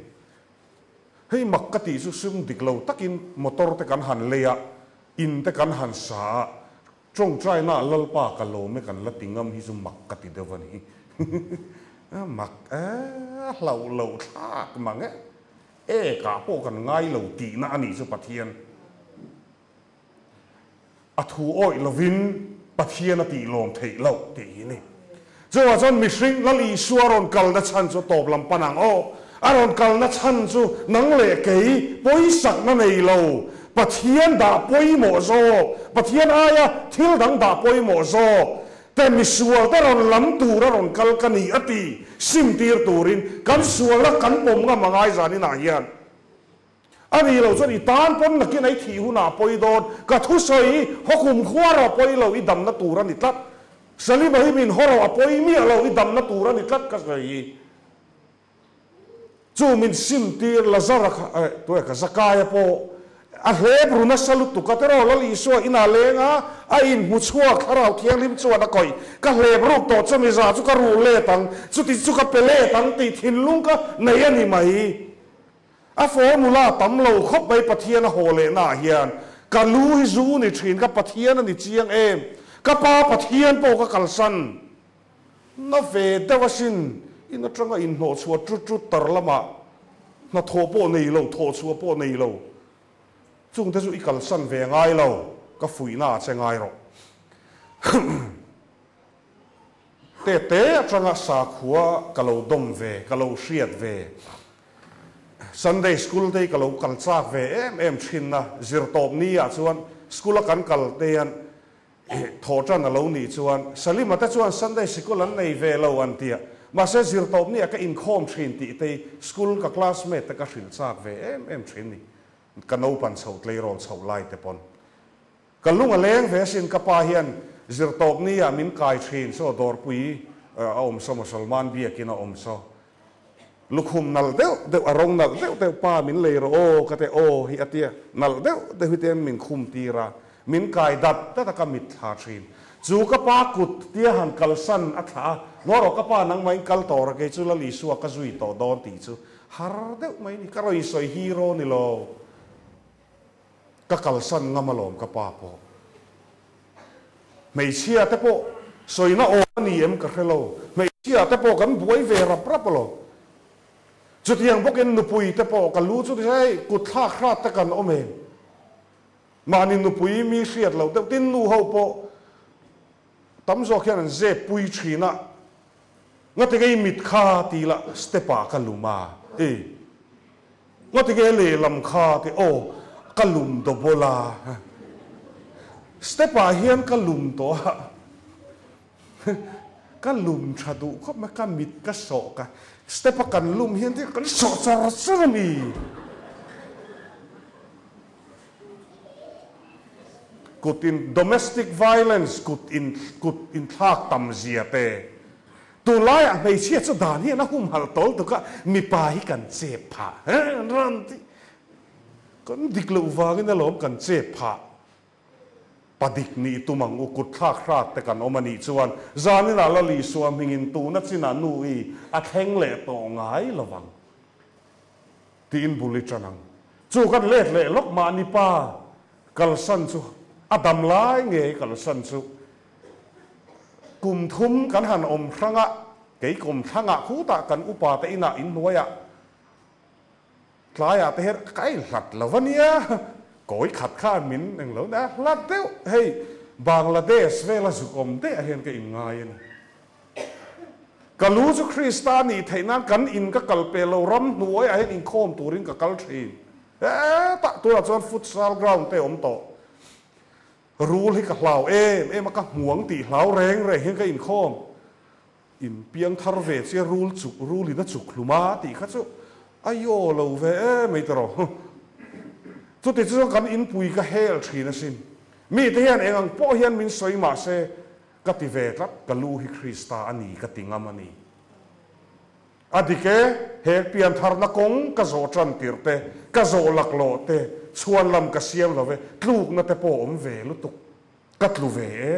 Hei mak ka tih chu sum dik lo takin motor te kan han lei a, in te kan han sa a, tawngtaina ah Lalpa ka lawm e kan la ti ngam hi chu mak ka ti deuh a ni. Mak e, a hlauh loh thlak mang e. Ekah pawh kan ngai lo tihna a nih chu Pathian. A thu awih lovin Pathian a tih lawm theih loh tih hi ni. Chuvang chuan mihring Lal Isua rawn kalna chhan chu tawp lam pan ang aw. A rawn kalna chhan chu nang leh kei pawisakna nei lo, Pathian dah pawimawh zawk, Pathian aia thil dang dah pawimawh zawk te misual te rawn lam tur a rawn kal ka ni a ti simtir turin kan sualna kan pawm ngam a ngai zaninah hian. A nih loh chuan i tan pawn nakin a i thih hunah a pawi dawn. Ka thusawi hi haw kum khua rawh a pawi lo, i damna tur a ni tlat. Salima hi min haw rawh a pawi miah lo, i damna tur a ni tlat ka sawi hi. Chu min sim tir Lazara kha eh tuai ka Zakaia pawh a hlep ru nasa lutuk a tiraw Lal Isua inah leng a, a inhmu chhuak Thlarau Thianghlim chuan a kawih. Ka hlep ruk tawh chu miza chu ka ruh let ang, chuti chu ka pe let ang tih thinlung ka nei a ni mai. A formula tam lo khawp mai Pathian a haw lehna ah hian ka lu hi zu ni thin ka Pathian a ni chiang em ka pa Pathian pawh ka kalsan na ve deuh asin in atanga inhnawh chhuah tut tut tar lamah hnathawh pawh nei lo thawh chhuah pawh nei lo chungte chu i kalsan ve ngai lo ka fuihna ah che ngai rawh. Tete atanga sakhua ka lo dawm ve, ka lo hriat ve. Sunday school te hi ka lo kal chak ve em em thin a, zirtawp ni ah chuan school a kan kal te hian thawh tan a lo nih chuan Salima te chuan Sunday sikul an nei ve lo an tia, mahse zirtawp ni ah ka inkhawm thin tih te hi school ka classmate te ka hrilh chak ve em em thin ni, ka naupan chho tleirawl chho lai te pawn. Ka lung a leng ve asin ka pa hian zirtawp ni ah min kai thin saw dawrpui a awm saw Mosolman biakin a awm saw lukhum nalh deuh deuh a rawng nalh deuh deuh pa min lei rawh aw ka te aw hi a tia nalh deuh deuh hi te min khum tir a min kai dat dat a ka mit thla thin chu ka pa kut tia han kalsan a thlah a ngaw rawh ka pa nangmah in kal tawh rawh kei chu Lal Isua ka zui tawh dawn tih chu har deuh mai ni ka rawn insawi hero ni lo. Ka kalsan ngam alawm ka pa pawh. Hmeichhia te pawh sawina awm a ni em ka hre lo. Hmeichhia te pawh kan buai ve rap rap alawm. Chutiang bawkin nupui te pawh ka lu chu hei kut thlak hrat te kan awm em. Mahni nupui mi hriat loh deuh tin nu ho pawh tam zawk hian an zep pui thin a. Ngati ngei mit kha ti la step ah ka lum a. I ngatinge lehlam kha ti aw ka lum double a step ah hian ka lum tawh a ka lum tha duh khawp mai ka mit ka sawh ka step a kan lum hian ti kan sawh char char a ni. Kut in domestic violence kut in kut inthlak tam zia te Tunlaiah hmeichhia chu dan hian a humhalh tawl tuk a, mipa hi kan chep phah an rawn ti. Kan dik loh vangin alawm kan chep phah. Pa dik nih tum ang u, kut thlak hrat te kan awm a nih chuan zaninah la Lisua hmingin tuna chinah nu i a thleng leh tawh ngai lo vang tiin bul i ṭan ang. Chu kan let leh lawk mahni pa kalsan chu a dam lai ngei kalsan chu Kum thum kan han awm hrang a, kei kum thlangah khutah kan upa te inah inhnuaiah tlaiah te hian ka ei hlat lo a nia, kawi khat khan min eng lo nia hlat deuh hei Bangladesh vela zuk awm daih ah hian ka inngai a ni. Ka lu chu Krista a nih theih nan kan in ka kal pe lo ram hnuaiah hian inkhawm turin ka kal thin. Hetah tunah chuan futsal ground te awm tawh. Rul hi ka hlau em em a, ka hmuang tih hlau reng reng hian ka inkhawm. In piang thar ve chia rul chuk, rul in a chuk hlum a tih kha chu a yaw lo ve em mai tawh. Chuti chu chuan kan inpui ka hel thin asin. Mite hian eng ang pawh hian min sawi mah se ka ti ve tlat, ka lu hi Krista a ni ka ti ngam a ni. A dik e, he piantharna kawng ka zawh tan tirh te, ka zawh laklawh te, chhuan lam ka siam lo ve, tlukna te pawh awm ve lutuk. Ka tlu ve e.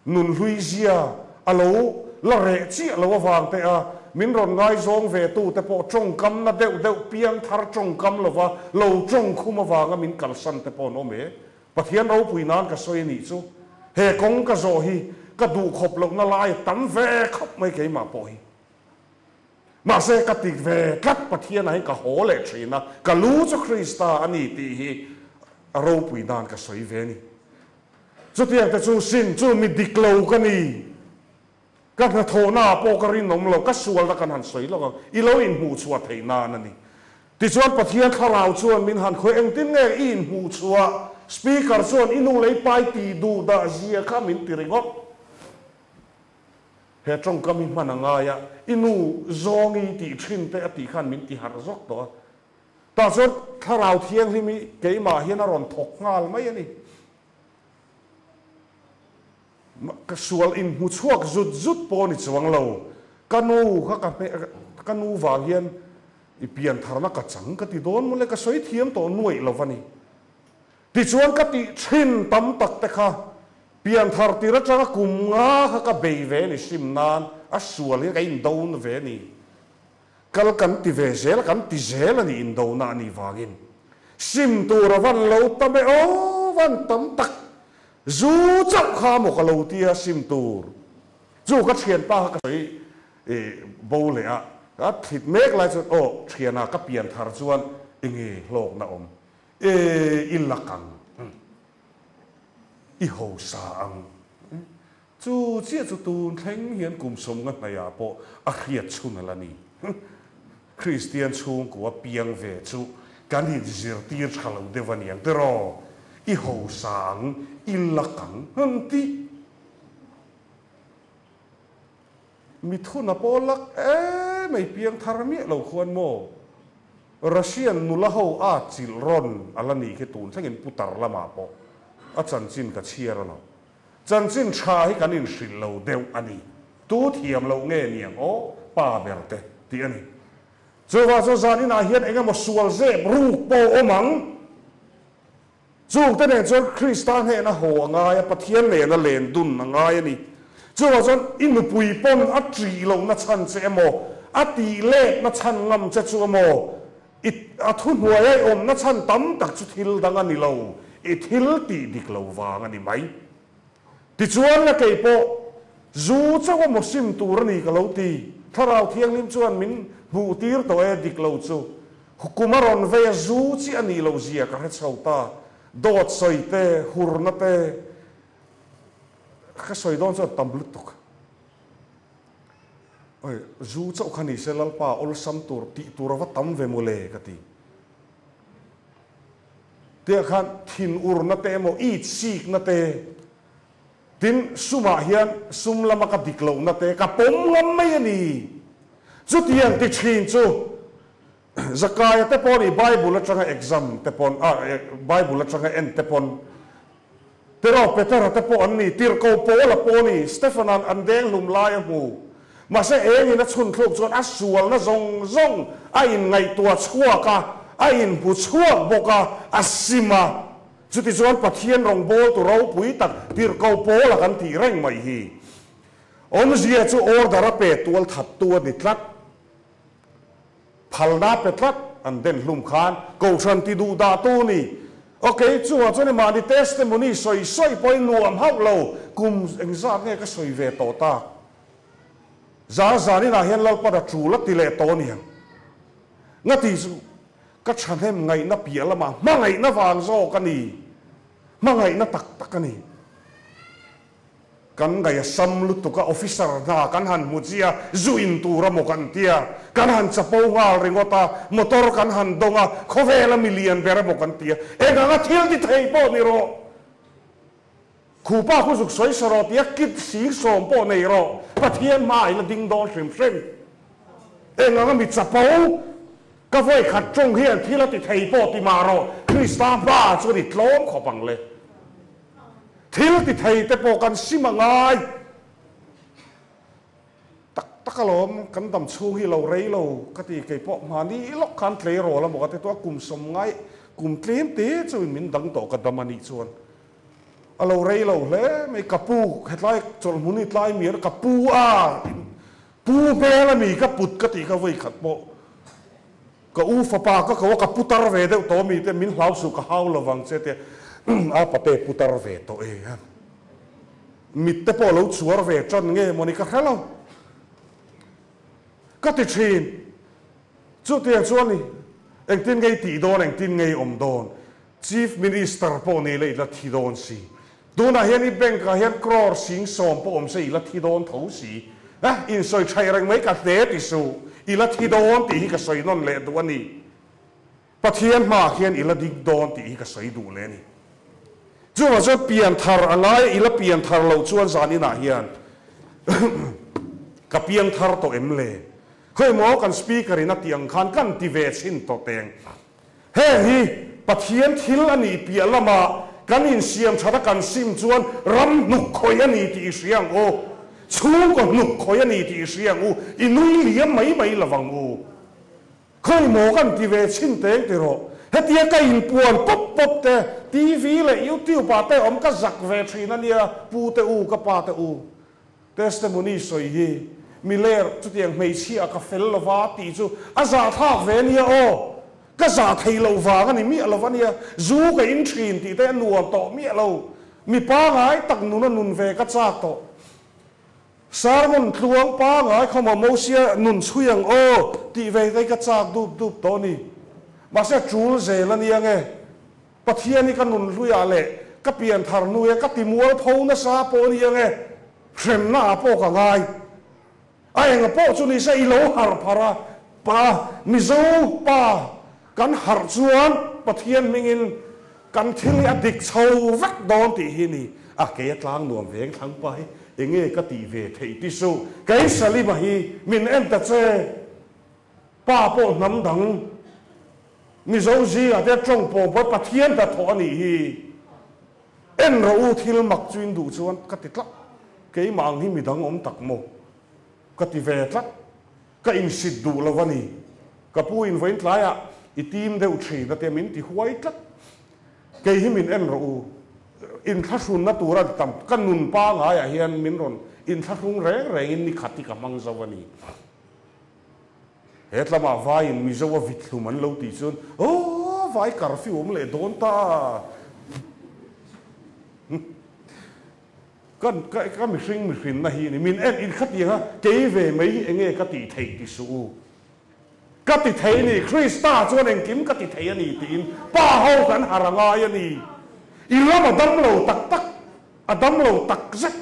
Nunhlui zia a lo la reh chiah lo avang te a, min rawn ngaizawng ve tu te pawh tawngkamna deuh deuh piangthar tawngkam lova lo tawngkhum avanga min kalsan te pawh an awm e. Pathian ropui nan ka sawi a nih chu. He kawng ka zawh hi ka duh khawp lohna lai a tam ve khawp mai keimah pawh hi. Mahse ka ti ve tlat Pathianah hian ka haw leh thin a, ka lu chu Krista a ni tih hi a ropui nan ka sawi ve a ni. Chutiang te chu sin chu mi dik lo ka ni. Ka hnathawhnaah pawh ka rinawm lo, ka sualna kan han sawi lawk ang, i lo inhmuhchhuah theih nan a ni. Tichuan Pathian thlarau chuan min han khawi, engtin nge i inhmuhchhuah? Speaker chuan i nu lei pai tih duh dah zia kha min ti ringawt. He tawngkam hi hman a ngai a, i nu zawngi tih thin te a tih khan min ti harh zawk tawh a. Tah chuan thlarau thianghlim hi keimah hian a rawn thawk nghal mai a ni. Ka sual inhmu chhuak zut zut pawh ni chuang lo. Ka nu kha ka hme ka nu vang hian i pian tharna ka chang ka ti dawn mawle ka sawi thiam tawh nuaih lo va ni. Tichuan ka tih thin tam tak te kha pian thar tir atanga kum nga kha ka bei ve ni hrim nan a sual hian ka indona ve ni. Kal kan ti ve zel a, kan ti zel a ni indona a nih vangin. Sim tur a van lo tam e aw, van tam tak. Zu chauh kha maw ka lo tia sim tur. Chu ka thianpa kha ka sawi bo leh a, ka thlit mek lai chuan aw thiana ka pian thar chuan enge hlawkna awm e i lak ang, i hosa ang. Chu chiah chu tun thleng hian kum sawmnga hnaihah pawh a hriat chhun a la ni. Kristian chhungkua piang ve chu kan inzirtir tha lo deuh a niang tiraw? I hosa ang, i lak ang, han tih. Mithuna pawh lak emai piang thar miah lo khuan maw? Russian nula ho a chilh rawn a la nih khi tun thlengin putar lamah pawh a chanchin ka chhiar a lo. Chanchin tha hi kan inhrilh lo deuh a ni. Tu thiam loh nge niang aw, pa ber te tih a ni. Chuvang chuan zan inah hian eng emaw sual zep ruk pawh awm ang. Chungte nen chuan Krista hnehna haw a ngai a, Pathian nena len dun a ngai a ni. Chuvang chuan i nupui pawn a ṭih lohna chhan che emaw, a tih letna chhan ngam che chu emaw, I a thuhnuai a i awmna chhan tam tak chu thil dang a ni lo, i thil tih dik lo vang a ni mai. Tichuan la kei pawh zu chauh a maw sim tur a ni ka lo ti. Thlarau Thianghlim chuan min hmuh tir tawh e dik lo chu. Kum a rawn vei a zu chi a nih loh zia ka hre chho ta. Dawt sawi te, hurna te ka sawi dawn chuan tam lutuk. Oi, zu chauh kha ni se Lalpa awlsam tur tih tur a va tam ve mawle ka ti. Tiah khan thinurna te emaw it sikna te, tin sumah hian sum lama ka dik lohna te ka pawm ngam mai a ni. Chutiang ti thin chu Zakaia te pawh nih Bible atanga exam te pawn a Bible atanga en te pawn Tiraw Petera te pawh an ni, Tirhkoh Paula pawh ni, Stefana'n an deng hlum lai a hmu. Mahse engin a chhun thluk chuan a sualna zawng zawng a inngaihtuah chhuak a, a inhmu chhuak bawk a, a sim a. Chutichuan Pathian rawngbawltu ropui tak Tirhkoh Paula kan tih reng mai hi. Awmzia chu order a pe tual thattu a ni tlat. Phalna pe tlat an den hlum khan Kohhran ti duh dah tu ni. Ok, chungah chuan i mahni testimony sawi sawi pawhin nuam hauh lo, kum engzat nge ka sawi ve tawh tak. Zan zan inah hian Lalpan a tul a ti leh tawh aniang. Ngati chu ka thahnem ngaihna piah lamah hmangaihna vang zawk a ni. Hmangaihna tak tak a ni. Kan ngaih a sam lutuk a, officer hna kan han hmu chiah a, zu in tur a maw kan tia, kan han chapo nghal ringawt a, motor kan han dawng a, khawvel a milian ber a maw kan tia, eng anga thil ti thei pawh ni rawh. Khupa khu zuk sawi sa rawh tia kit sing sawm pawh nei rawh, Pathian hma in a ding dawn hrim hrim. Eng anga mi chapo ka vawi khat tawng hian thil a ti thei pawh ti mah rawh, Krista hma chuan i tlawm khawp ang le. Thil ti thei te pawh kan sim a ngai tak tak alawm, kan dam chhung hi lo rei lo ka ti kei pawh mahni lawk khan tleirawl a maw ka ti tawh a, kum sawm ngai kum tlem te chuin min dang tawh ka dam a nih chuan a lo rei lo hle mai, ka pu hetlai chawlhmun hi tlai mial ka pu a pu hmel a mi ka put ka tih kha vawikhat pawh Ka u fapa ka ko a, ka putar ve deuh tawh mi te min hlau suh ka hau lovang che tia a pate putar ve tawh e a. Mit te pawh lo chuar ve tan nge mawni ka hre lo. Ka ti thin. Chutiang chuan i engtin ngei tih dawn engtin ngei awm dawn. Chief Minister pawh ni la i la thi dawn si. Tunah hian i bank ah hian crore 70,000 pawh awm se i la thi dawn tho si. A, insawi thaih reng mai ka hle ti suh. I la thi dawn tih hi ka sawi nawn leh duh a ni. Pathian hmaah hian i la dik dawn tih hi ka sawi duh leh a ni. Chuvang chuan pian thar a ngai a, i la pian thar loh chuan zan inah hian ka piang thar tawh em le? Khawimaw kan speaker in a tih ang khan kan ti ve chhin tawh teng. Heng hi Pathian thil a nih piah lamah kan insiam that a kan sim chuan ram hnuk khawih a ni tih i hria ang u. Chhungkaw hnuk khawih a ni tih i hria ang u. I nui liam mai mai lo vang u. Khawimaw kan ti ve chhin teng ti rawh. Hetia ka inpuan pawp pawp te, TV leh YouTube ah te awm ka zak ve thin a nia, pu te u, ka pa te u. Testimony sawi hi miler chutiang hmeichhia ka fel lova tih chu a zahthlak ve ania aw. Ka zah thei loh vang a ni miah lo ania. Zu ka in thin tih te a nuam tawh miah lo. Mi pangai tak nun a nun ve ka chak tawh. Sermon tluang pangai khawmaw Mosia nun chhui ang aw tih ve te hi ka chak dup dup tawh a ni. Mahse a tul zel ania nge. Pathian hi ka nun hluiah leh ka pian thar hnuia ka ti mualpho nasa pawh a ni ang e, hremna ah pawh ka ngai. A enga pawh chu nise i lo harh pharh a, pa Mizo pa kan harh chuan Pathian hmingin kan thil hi a dik chho vek dawn tih hi ni. A kei a tlang nuam veng thlang pa hi enge ka tih ve theih ti suh, kei Salima hi min en ta che. Pa pawh hnam dang Mizo zingah te tawng pawh pawh Pathian hnathawh a nih hi. En rawh u thil mak chu in duh chuan ka ti tlat. Keimah ang hi midang awm tak maw? Ka ti ve tlat. Ka insit duh lo a ni. Ka pu in vawiin tlaiah i tim deuh thin a tia min ti huai tlat. Kei hi min en rawh u. Inthlahrunna tura tam ka nun pangaiah hian min rawn inthlahrung reng rengin nikhat hi ka hmang zo a ni. He tlamah vaiin Mizo a vit hlum an lo tih chuan, Aw, vai curfew awm leh dawn ta! Ka, ka, ka mihring mihrinna hi ni, min en in khatiang a, kei ve mai hi enge ka tih theih ti suh u. Ka ti thei ni, Krista chuan engkim ka ti thei a ni tiin pa ho kan har a ngai a ni. I ram a dam lo tak tak, a dam lo tak zet.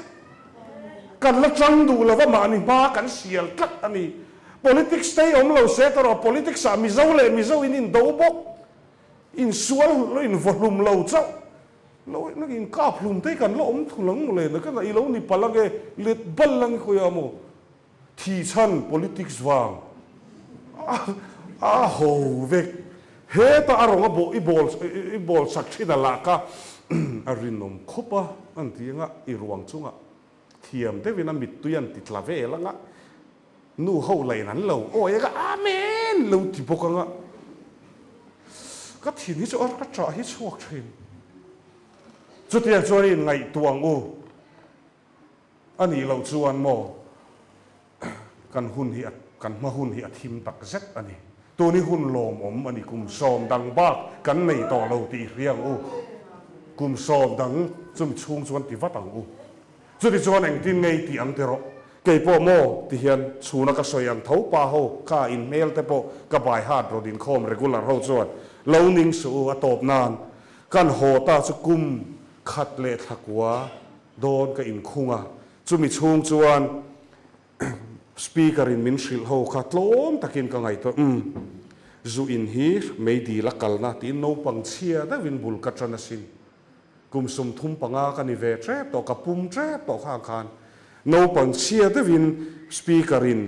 Kan la chang duh lova mahni hma kan sial tlat a ni. Politics te hi awm lo se tawh rawh, politics ah Mizo leh Mizo in indo bawk, insual invaw hlum lo chauh lo in kap hlum te hi kan la awm thul ang mawle, nakin ah i lo ni palh ange, let bal ang i khawiah maw? Thih chhan politics vang a ho vek. Heta a rawnga bawh i bawl i bawl sak thin a lah kha a rinawm khawp a, an ti anga i ruang chunga thiam deuhin a mittui an ti tla vel anga nu ho lain an lo awi anga Amen lo ti bawk anga ka thin hi chu a ka ṭah hi chhuak thin. Chutiang chuan i inngaihtuah ang u. A nih loh chuan maw kan hun hi kan hma hun hi a thim tak zet a ni. Tuni hun lawmawm a ni kum 10 dang bak kan nei tawh lo tih hria ang u. Kum 10 dang chumi chhung chuan ti vat ang u. Chuti chuan engtin ngei tih ang ti rawh. Kei pawh maw ti hian chhuna ka sawi ang tho pa ho kha in hmel te pawh ka by heart rawn inkhawm regular ho chuan lo ning suh u a tawp nan kan haw ta chu kum khat leh thla kua Dawn ka inkhung a, chumi chhung chuan Speaker in min hrilh ho kha tlawm takin ka ngaihtuah, umm, zu in hi meidil a kalna tiin naupang chhia deuhin bul ka tan asin. Kum 35 ka ni ve tep tawh, ka pum tep tawh khang khan naupang chhia deuhin Speaker in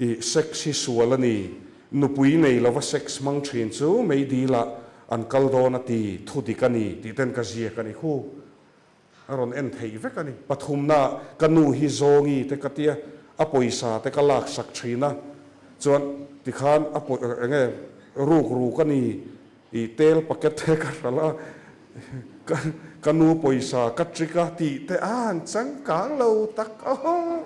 i sex hi sual a ni, nupui nei lova sex hmang thin chu meidilah an kal dawn a ti, thudik a ni tih ten ka ziak a ni khu. A rawn en theih vek a ni. Pathumna, ka nu hi Zawngi te ka tia, a pawisa te ka laksak thin a, chuan tikhan a pawi eng nge ruk ruk a ni, i tel packet te ka hralh a, ka ka nu pawisa ka trick a tih te a han changkang lo tak aw.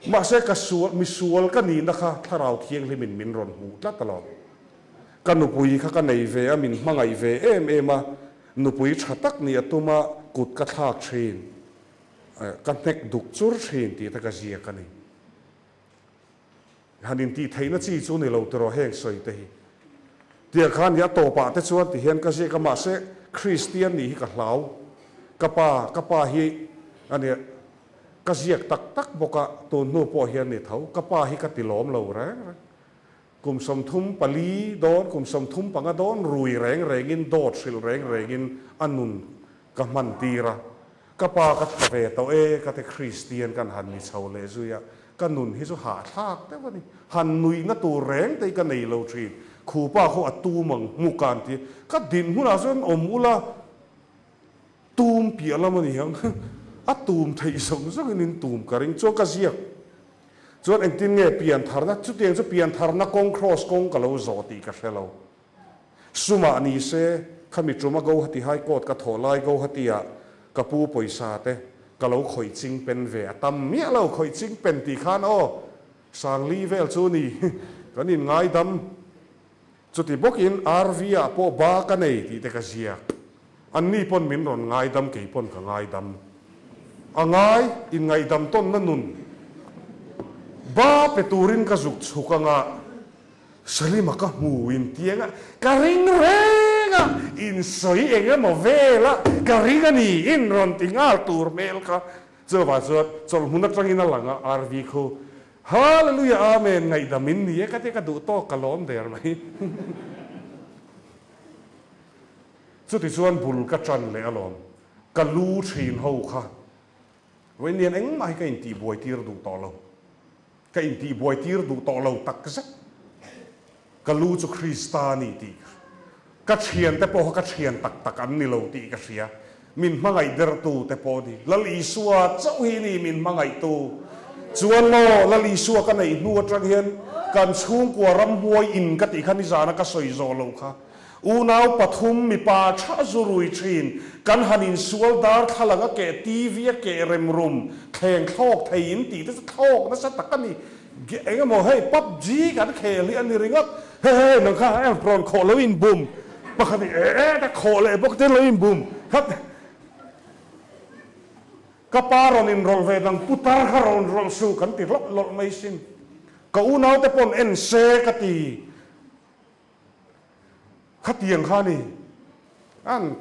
Mahse ka sual, misual ka nihna kha Thlarau Thianghlimin min rawn hmuh tlat alawm. Ka nupui kha ka nei ve a, min hmangaih ve em em a, Nupui tha tak nih a tum a, kut ka thlak thin, ka hnek duk chur thin tih te ka ziak a ni. Han intih theihna chi chu ni lo tiraw heng sawi te hi. Tiang khan hi a tawpah te chuan ti hian ka ziak a, mahse Kristian nih hi ka hlau. Ka pa, ka pa hi a nia, ka ziak tak tak bawk a, tun hnu pawh hian ni tho, ka pa hi ka ti lawm lo reng reng. Kum 34 dawn, kum 35 dawn rui reng rengin, dawt hrilh reng rengin a nun ka hman tir a. Ka pa ka tha ve tawh e, ka te Kristian kan han ni chho leh zui a, ka nun hi chu hahthlak deuh a ni. Han nuihna tur reng te hi ka nei lo thin. Khupa khaw a tum ang hmuk a an ti. Ka din hmunah chuan awm ula, tum piah lam a ni ang. A tum theih zawng zawngin in tum ka ring. Chuan ka ziak. Chuan engtin nge piantharna, chutiang chu piantharna kawng cross kawng ka lo zawh tih ka hre lo. Sumah ni se, khami tuma Guwahati High Court ka thawh lai Guwahati-ah ka pu pawisa te ka lo khawih ching pen ve a tam miah lo, khawih ching pen tih khan aw, Sangli vel chu ni, kan inngaidam. Chuti bawkin RV-ah pawh ba ka nei tih te ka ziak. Anni pawn min rawn ngaidam, kei pawn ka ngaidam. A ngai, inngaihdam tawnna nun ba pe turin ka zuk chhuk anga Salima ka hmu intiang a, ka ring reng a, insawi eng emaw vel a, ka ring a ni, in rawn ti nghal tur hmel kha. Chuvang chuan chawlhmun atangin a lang a, RV khu Hallelujah Amen ngaihdam in ni e ka ti ka duh tawk ka lawm der mai. Chuti chuan bul ka tan leh alawm ka lu thin ho kha Vawiin engmah hi ka intih buai tir duh tawh lo ka intih buai tir duh tawh lo tak zet ka lu chu Krista a ni tih ka thian te pawh kha ka thian tak tak an ni lo tih ka hria. Min hmangaih dertu te pawh ni. Lal Isua chauh hi ni min hmangaihtu. Chuan maw Lal Isua ka neih hnu atang hian kan chhungkua ramhuai in ka tih kha nizana ka sawi zawh lo kha. Unau pathum mipa tha zu rui thin kan han insual darthlalang a keh TV a keh rem rum thleng thlawk thei in tih te chu thlawk nasa tak a ni. Eng emaw hei PUBG kan khel hi a ni ringawt. He he nang kha em rawn khawh lo in bum pakhat hi e e ka khawh leh bawk te lo in bum khat ka pa rawn in rawlh ve nang putar kha rawn rawlh suh kan ti lawlh lawlh mai sin ka unau te pawn en se ka ti khatiang kha ni an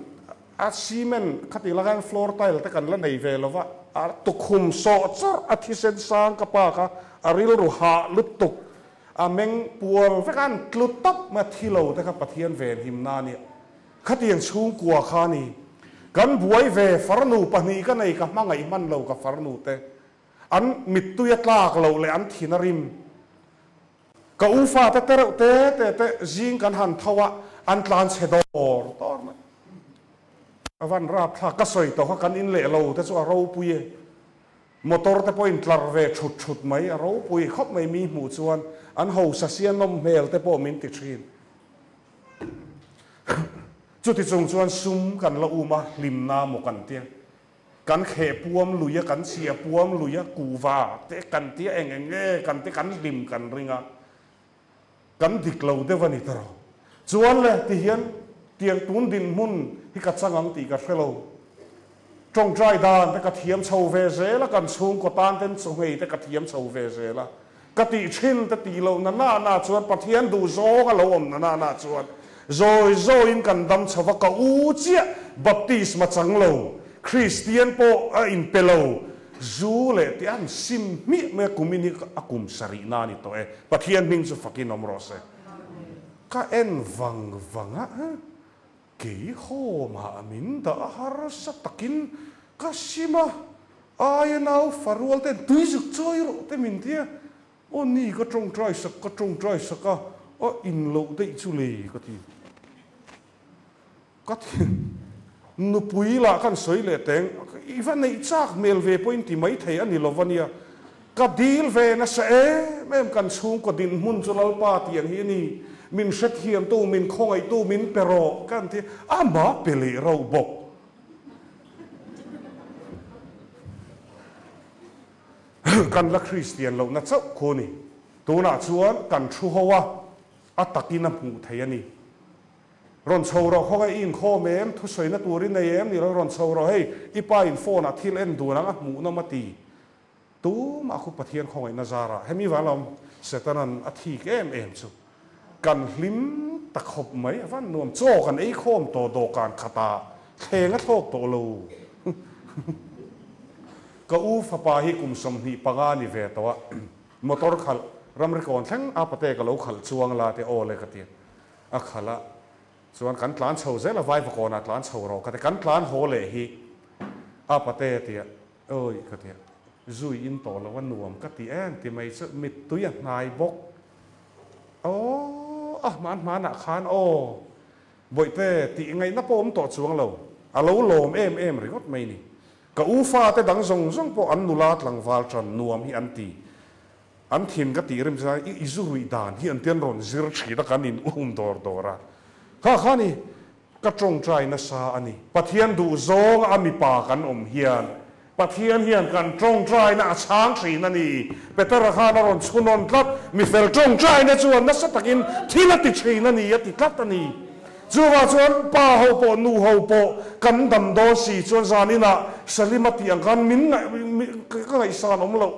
a cement khati la khan floor tile te kan la nei ve lova. A tukhum sawh chawrh a thisen sang ka pa kha a rilru hah lutuk. A meng pual vek a, an tlu tawp mai a, thi lo te kha Pathian venhim na a nia. Khatiang chhungkua kha a ni. Kan buai ve farnu pahnih ka nei ka hmangaih hman lo ka farnu te. An mittui a tlak loh leh an thin a rim. Ka u fate te reuh te te te zing kan han tho a, an tlan chhe dawr dawr mai. A van rapthlak, ka sawi tawh kha kan in leh lo te chu a ropui e. Motor te pawhin tlar ve thut thut mai, a ropui khawp mai mi hmuh chuan an hausa sia nawm hmel te pawh min ti thin. Chuti chung chuan sum kan la um a, hlimna maw kan tia. Kan kheh puam lui a, kan chhia puam lui a, kuhva te kan tia eng eng nge kan ti kan hlim kan ring a, kan dik lo deuh a ni ta rawh. Chuan le ti hian tiang tun dinhmun hi ka chang ang tih ka hre lo. Tawngtai dan te ka thiam chho ve zel a, kan chhungkaw tan ten chawhngei te ka thiam chho ve zel a. Ka tih thin te tih loh na na na chuan Pathian duh zawng a lo awm na na na chuan zawi zawiin kan dam chho va, ka u chiah baptisma chang lo, Kristian pawh a inpe lo, zu leh tih an sim hmiah mai a, kumin hi a kum sarih na a ni tawh e, Pathian hming chu fakin awm rawh se. Ka en vang vang a, Kei hawmah min dah a harsa takin ka sim a, aia nau farual ten tui zuk chawi rawh te min ti a, aw ni ka tawngtai sak ka tawngtai sak a, a in loh daih chu le ka ti. Ka ti nupui lah kan sawi leh teng, i va neih chak hmel ve pawhin ti mai thei a ni lo va nia, Ka dil ve nasa em em kan chhungkaw dinhmun chu Lalpa tih ang hi a ni. Min hrethiamtu, min khawngaihtu min pe rawh ka an ti a, amah pe leh rauh bawk. Kan la Kristian lohna chauh khu a ni. Tunah chuan kan thu ho a, a takin a hmuh theih a ni. Rawn chho rawh khawngaih i inkhawm em? Thusawina tur i nei em? Ni lo rawn chho rawh hei, i pa in phone ah thil en dun ang a hmuhnawm a ti. Tumah khu Pathian khawngaihna zarah hemi vang lo Setanan a thik em em chu kan hlim ta khawp mai a van nuam chaw kan ei khawm tawh dawhkan khatah thleng a thlawk tawh lo ka u fapa hi kum 25 ni ve tawh a motor khalh ramri kawn thleng a pate ka lo khalh chuang la te aw le ka ti a khalh a chuan kan tlan chho zel a vaivakawnah tlan chho rawh ka ti kan tlan haw leh hi a pate a ti a Awi ka ti a, zui in tawh lo a nuam ka ti em ti mai chu mittui a hnai bawk. Aw a hman hmanah khan aw Bawihte tih ngaihna pawh awm tawh chuang lo, a lo lawm em em ringawt mai ni. Ka u fate dang zawng zawng pawh an nula tlangval tan nuam hi an ti. An thin ka tih rim chuan i i zu ruih dan hi an ti an rawn zir thin a kan in um dawr dawr a. Kha kha ni Ka tawngtai nasa a ni. Pathian duh zawng a mipa kan awm hian Pathian hian kan tawngtaina a chhang thin a ni. Petera khan a rawn chhunawn tlat, mi fel tawngtaina chuan nasa takin thil a ti thin a ni a ti tlat a ni. Chuvah chuan pa ho pawh nu ho pawh kan dam dawn si chuan zaninah Salima tih ang khan min ka ngaihsan awm loh.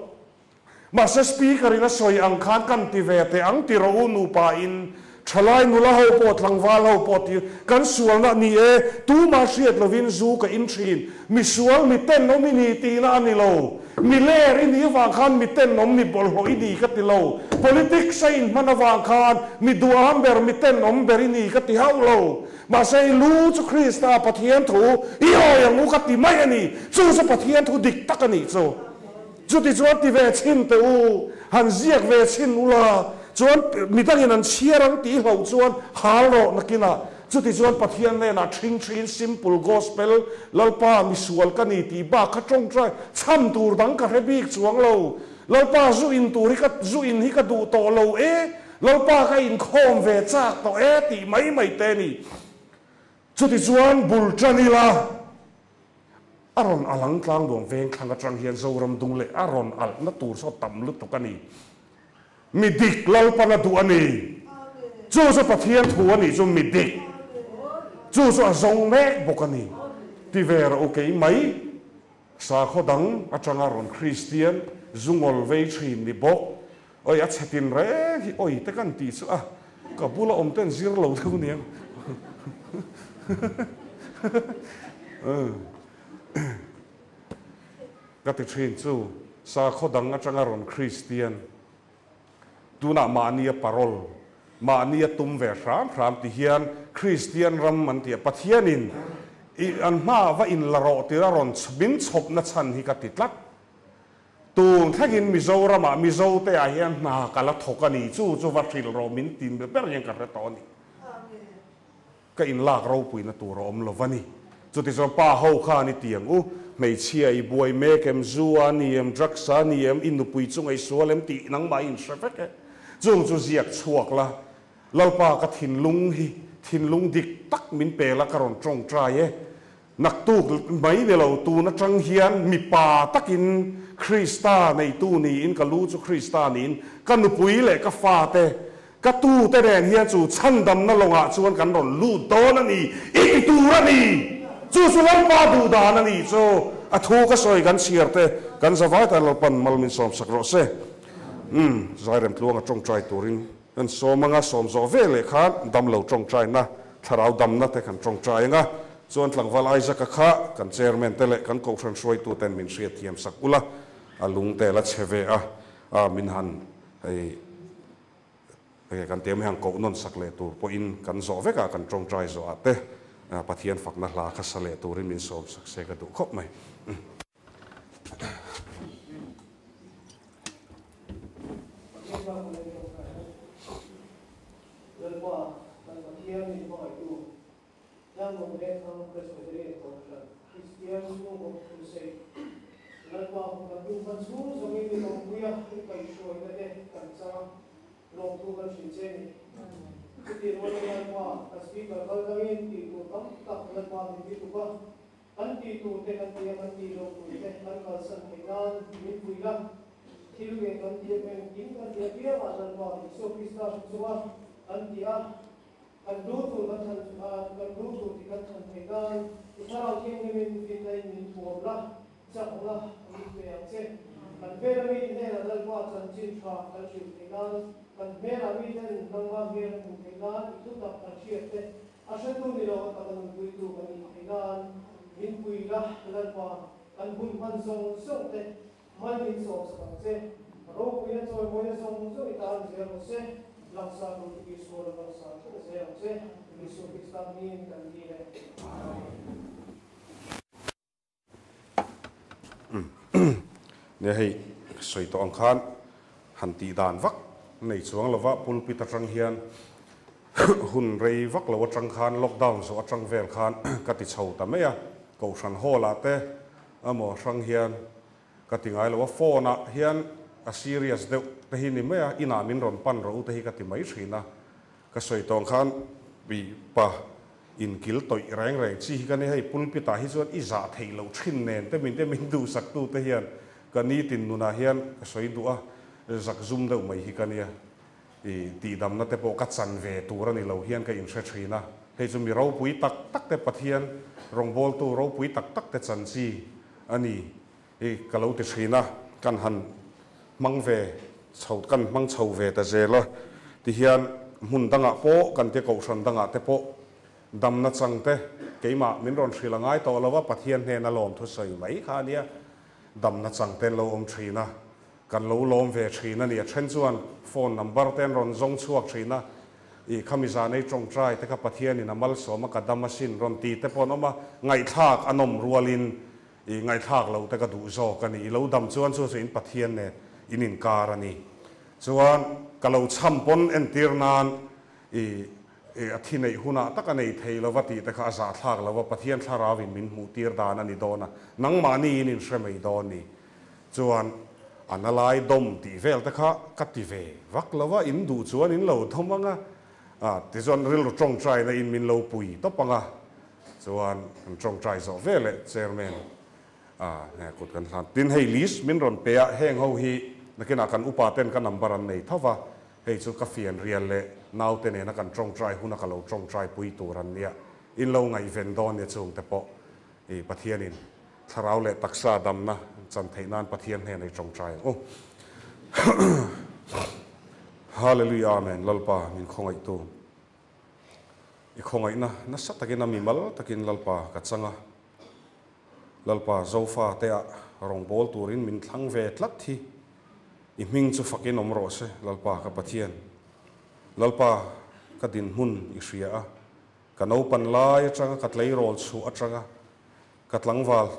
Mahse Speaker in a sawi ang khan kan ti ve teh ang ti rawh u nupa in thalai nula ho pawh tlangval ho pawh ti kan sualna a ni e, tumah hriat lovin zu ka in thin, misual mi tenawm i ni tihna a ni lo, mi ler i nih avang khan mi tenawm mi bawlhhlawh i ni ka ti lo, politics a inhman avang khan mi duham ber mi tenawm ber i ni ka ti hauh lo, mahse i lu chu Krista Pathian thu i awi ang u ka ti mai a ni, chu chu Pathian thu dik tak a nih chu. Chutichuan ti ve chhin teh u, han ziak ve chhin ula, chuan midangin an chhiar ang tih hlauh chuan hal rawh nakinah. Chutichuan Pathian hnenah ṭhing ṭhin simple gospel, Lalpa misual ka ni tih bak kha ṭawngṭai chham tur dang ka hre bik chuang lo. Lalpa zu in tur hi ka zu in hi ka duh tawh lo e, Lalpa ka inkhawm ve chak tawh e tih mai mai te ni. Chutichuan bul ṭan ila. A rawn alh ang tlangduam veng thlang atang hian Zoram dung leh a rawn alhna tur saw tam lutuk a ni. Mi dik Lalpan a duh a ni. Chu chu Pathian thu a nih chu mi dik. Chu chu a zawng mek bawk a ni. Ti ve rawh u kei mai. Sakhaw dang atanga rawn Kristian zungawl vei thin ni bawk. Oi a chhe tin reng hi oi te kan tih chu a ka bula awm ten zir lo deuh nia. Ka ti thin chu, sakhaw dang atanga rawn Kristian, tunah mahnia parole, mahnia tum ve hram hram ti hian Kristian ram an ti a, Pathianin i an hmaah va inla rawh tir a rawn min chhawpna chhan hi ka ti tlat. Tun thlengin Mizoramah Mizote ah hian hna ka la thawk a ni, chu chu va hrilh rawh min ti ber hian ka hre tawh a ni. Ka inlak ropuina tur a awm lo va ni. Chutichuan pa ho khan i ti ang u, hmeichhia i buai mek em, zu a ni em, drugs a ni em, i nupui chunga i sual em tih nangmah i inhre vek e. Chung chu ziak chhuak la, Lalpa ka thinlung hi thinlung dik tak min pe la ka rawn tawngtai e. Naktuk mai ni lo, tun atang hian mipa takin Krista neitu niin ka lu chu Krista niin ka nupui leh ka fate, ka tute nen hian chu chhandamna lawngah chuan kan rawn lut dawn a ni, i ti tur a ni! Chu chu Lalpa duh dan a ni chu a thu ka sawi kan chhiar te kan zavai tan Lalpan mal min sawmsak rawh se. Umm, Zairem tluanga tawngtai turin Kan sawm anga sawm zawh ve leh khan damlo tawngtaina, thlarau damna te kan tawngtai anga, chuan tlangval Isaac-a kha kan chairman te leh kan kohhran hruaitu ten min hriatthiam sak ula, a lung te la chhe ve a, a min han hei enge kan tiam hi han koh nawn sak leh tur pawhin kan zawh vek a, kan tawngtai zawh ah te Pathian fakna hla kha sa leh turin min sawm sak se ka duh khawp mai. Pathian bak a lei tawk ngai lo. Lalpa, kan Pathian min hmangaihtu, Tlangnuam Vengthang Presbyterian Kohhran Kristian chhungkaw Crusade, Lalpa kan hun hman chhung zawngin mi awmpuia i kaihhruaina te kan chang lawmthu kan hrilh che ni. Chutih rualin Lalpa, kan Speaker kal dangin tih tur tam tak Lalpa min ti tuk a, Kan tih tur te kan ti a, kan tih loh tur te kan kalsan theih nan min pui la. Thil nge kan ti a, engkim kan ti apiangah Lalpa Isua Krista hre chunga kan ti a, kan lu tur kan thlan kan lu tur tih kan thlan theih nan i Thlarau Thianghlimin finna in min thuam la, chakna min pe ang che. Kan hmela mite hnenah Lalpa chanchin tha kan hrilh theih nan, kan hmela miten nangma hmel an hmuh theih nan i thutak kan hriat te A hretu ni lo a taka nunpuitu kan nih theih nan min pui la, Lalpa, kan hun hman zawng zawng te mal min sawm sak ang che. Ropuina chawimawina zawng zawng i tan zel rawh se, langsar tur chu Isua lo langsar hrep zel ang che, Isua Krista hmingin kan dil e. Amen. Nia hei sawi tawh ang khan han tih dan vak nei chuang lova pulpit atang hian hun rei vak lo atang khan lockdown zawh atang vel khan ka ti chho ta mai a, Kohhran hall ah te emaw hrang hian ka ti ngai lo a, phone ah hian a serious deuh te hi ni mai a, inah min rawn pan rawh u te hi ka ti mai thin a. Ka sawi tawng khan pi pa inkil tawih reng reng chi hi ka ni hei pulpit ah hi chuan i zah theih loh thin nen te min te min duhsak tu te hian ka nitin nunah hian ka sawi duh a zak zum deuh mai hi ka nia i tihdamna te pawh ka chan ve tur a ni lo hian ka inhre thin a hei chu mi ropui tak tak te Pathian rawngbawltu ropui tak tak te chan chi a ni i ka lo ti thin a kan han hmang ve chho kan hmang chho ve ta zel a, tihian hmun dangah pawh kan tia kohhran dangah te pawh damna chang te keimah min rawn hrilh a ngai tawh lo a, Pathian hnena lawm thusawi mai kha a nia, damna chang te an lo awm thin a, kan lo lawm ve thin a ni, a then chuan phone number te an rawn zawng chhuak thin a, ih khami zan ei tawngtai te kha Pathianin a malsawm a ka dam asin rawn ti te pawh an awm a, ngaihthlak a nawm rualin I ngaihthlak loh te ka duh zawk a ni. I lo dam chuan chu chu in Pathian nen in inkar a ni. Chuan ka lo cham pawn entir nan i a thi neih hunah tak a nei thei lova tih te kha a zahthlak lo va, Pathian thlarau in min hmuh tir dan a ni dawn a, nangmahni in inhre mai dawn ni. Chuan a na lai dawm tih vel te kha ka ti ve vak lo va, in duh chuan in lo dawm ang a, tichuan rilru tawngtaina in min lo pui tawp ang a, Chuan kan tawngtai zawh ve leh Chairman a he kut kan hlan. Tin hei list min rawn pe a, heng ho hi nakinah kan upa ten ka number an nei tho va, hei chu ka fian rial leh naute nena kan tawngtai huna ka lo tawngtai pui tur an nia, in lo ngaihven dawn nia chungte pawh i Pathianin thlarau leh taksa damna chan theih nan Pathian hnena i tawngtai ang u. Hallelujah Amen Lalpa min khawngaihtu. I khawngaihna nasa takin a mimal takin Lalpa ka chang a. Lalpa Zofa te ah rawngbawl turin min thlang ve tlat hi i hming chu fakin awm rawh se Lalpa ka Pathian. Lalpa ka dinhmun i hria a, ka naupan lai atanga ka tleirawl chhuah atanga ka tlangval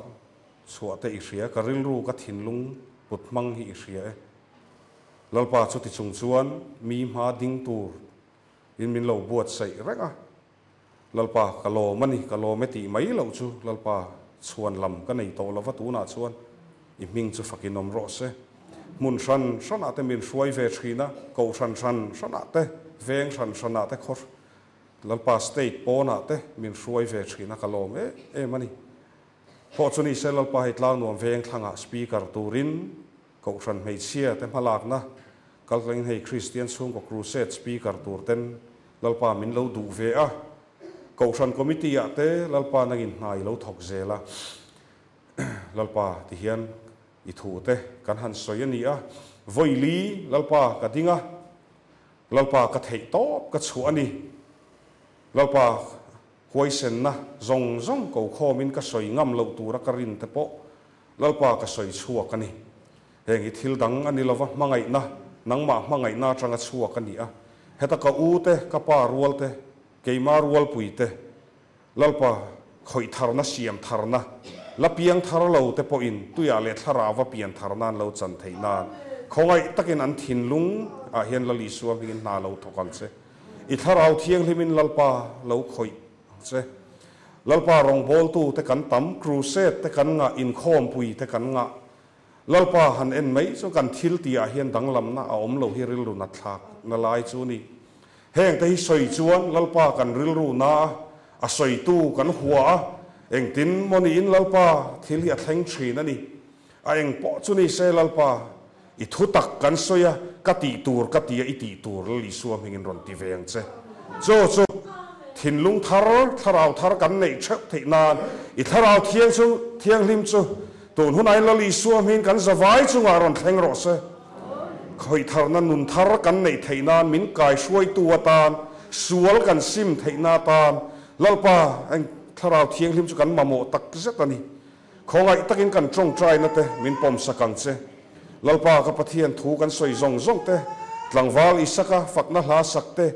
chhuah te i hria, ka rilru ka thinlung put hmang hi i hria e. Lalpa chuti chung chuan mi hma ding tur in min lo buatsaih reng a, Lalpa ka lawm a ni, ka lawm e tih mai loh chu Lalpa chhuan lam ka nei tawh lova tunah chuan i hming chu fakin awm rawh se. Hmun hran hranah te min hruai ve thin a, kohhran hran hranah te, veng hran hranah te khaw Lalpa state pawnah te min hruai ve thin a ka lawm em em a ni. Pawh chu ni se Lalpa hei Tlangnuam veng thlangah speaker turin Kohhran hmeichhia te hmalakna kaltlangin hei Kristian chhungkaw crusade speaker tur ten Lalpa min lo duh ve a, Kohhran committee ah te Lalpa nangin hna i lo thawk zel a, Lalpa ti hian i thu te kan han sawi a ni a, vawi li Lalpa ka ding a, Lalpa ka theih tawp ka chhuah a ni, Lalpa huaisenna zawng zawng ko khawmin ka sawi ngam loh tura ka rin te pawh Lalpa ka sawi chhuak a ni. Heng hi thil dang a ni lova, hmangaihna, nangmah hmangaihna atanga chhuak a ni a. Heta ka u te, ka pa rual te, keima rualpui te, Lalpa khawih tharna, siam tharna, la piang thar lo te pawhin tuiah leh thlarauva pian thar nan lo chan theih nan khawngaih takin an thinlung ah hian Lal Isua hmingin hna lo thawk ang che. I thlarau thianghlimin Lalpa lo khawih ang che. Lalpa rawngbawltu te kan tam, crusade te kan ngah, inkhawmpui te kan ngah. Lalpa han en mai chu kan thil tih ah hian danglamna a awm lo hi rilru nat thlak na lai chu ni. Heng te hi sawi chuan Lalpa kan rilru na a, a sawitu kan hua a, engtin maw niin Lalpa thil hi a thleng thin a ni. A eng pawh chu ni se Lalpa, i thu tak kan sawi a, ka tih tur ka ti a, i tih tur Lal Isua hmingin rawn ti ve ang che. Chu chu thinlung thar, thlarau thar kan neih theuh theih nan i thlarau thiang chu, thianghlim chu tun hunah Lal Isua hmingin kan zavai chungah rawn thleng rawh se. Khawih tharna nun thar kan neih theih nan min kaihruaitu atan, sual kan sim theihna atan Lalpa thlarau thianghlim chu kan mamawh tak zet a ni. Khawngaih takin kan tawngtaina te min pawmsak ang che. Lalpa ka Pathian thu kan sawi zawng zawng te, tlangval Isaka fakna hla sak te,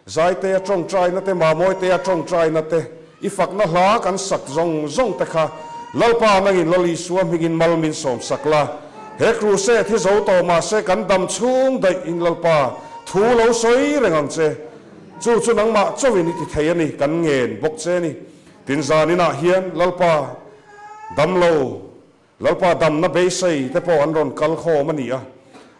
Zaitea tawngtaina te, Mamawitea tawngtaina te, i fakna hla kan sak zawng zawng te kha Lalpa nangin Lal Isua hmingin mal min sawmsak la. He crusade hi zo tawh mahse kan dam chhung daih in Lalpa thu lo sawi reng ang che. Chu chu nangmah chauhin i ti thei a ni, kan ngen bawk che ni. Tin zaninah hian Lalpa damlo, Lalpa damna beisei te pawh an rawn kal khawm a ni a.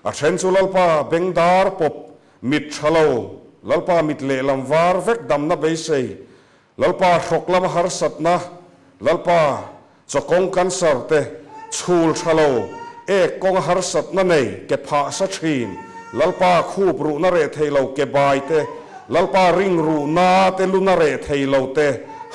A then chu Lalpa bengdar pawp mit tha lo, Lalpa mit lehlam var vek damna beisei, Lalpa hrawk lama harsatna, Lalpa chawkawng cancer te chhul tha lo, ek kawnga harsatna nei ke phah sa thin, Lalpa khup ruhna reh thei lo ke bai te, Lalpa ring ruhna te luna reh thei lo te,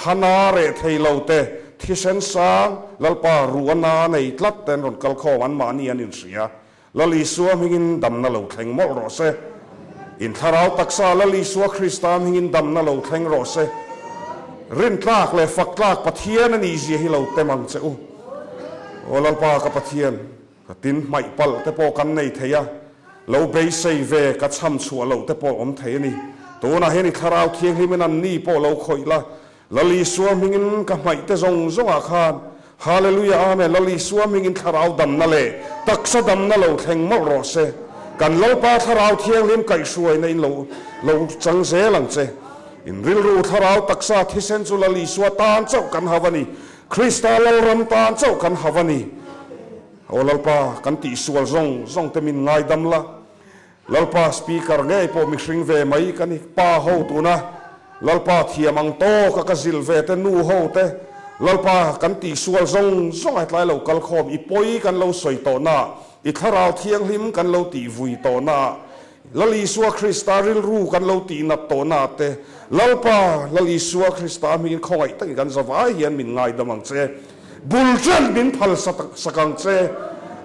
hana reh thei lo te, thisen sang, Lalpa ruhana nei tlat te an rawn kal khawm an mahni an inhria. Lal Isua hmingin damna lo thleng mawlh rawh se. In thlarau taksa Lal Isua Krista hmingin damna lo thleng rawh se. Rintlak leh faktlak Pathian a nihzia hi lo tem ang che u. Aw Lalpa ka Pathian, ka tin hmaih palh te pawh kan nei thei a, lo beisei ve ka chham chhuah loh te pawh awm thei a ni. Tunah hian i thlarau thianghlimin an ni pawh lo khawih la, Lal Isua hmingin ka hmaih te zawng zawngah khan Hallelujah Amen Lal Isua hmingin thlarau damna leh taksa damna lo thleng mawlh rawh se. Kan Lalpa thlarau thianghlim kaihhruaina in lo lo chang zel ang che. In rilru thlarau taksa thisen chu Lal Isua tan chauh kan hau a ni. Krista Lalram tan chauh kan hau a ni. Aw Lalpa kan tihsual zawng zawng te min ngaidam la. Lalpa speaker ngei pawh mihring ve mai ka ni. Pa ho tuna Lalpa thiam ang tawk a ka zil ve te nu ho te Lalpa kan tihsual zawng zawng a hetlai lo kal khawm i pawi kan lo sawi tawh na i thlarau thianghlim kan lo tih vui tawh na Lal Isua Krista rilru kan lo tih nat tawh na te Lalpa Lal Isua Krista hmingin khawngaih takin kan zavai hian min ngaidam ang che. Bul ṭan min phal sak ang che.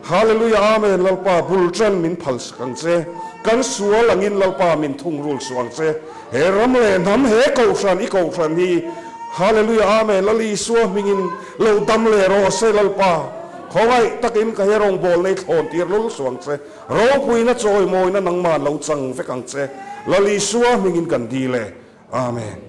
Hallelujah Amen Lalpa bul ṭan min phal sak ang che. Kan sual angin Lalpa min thungrul suh ang che. He ram leh hnam he kohhran i kohhran hi Hallelujah Amen Lal Isua hmingin lo dam leh rawh se Lalpa khawngaih takin ka he rawngbawl nei thlawn tir lul suang che ropuina chawimawina nangmah lo chang vek ang che Lal Isua hmingin kan dil e Amen.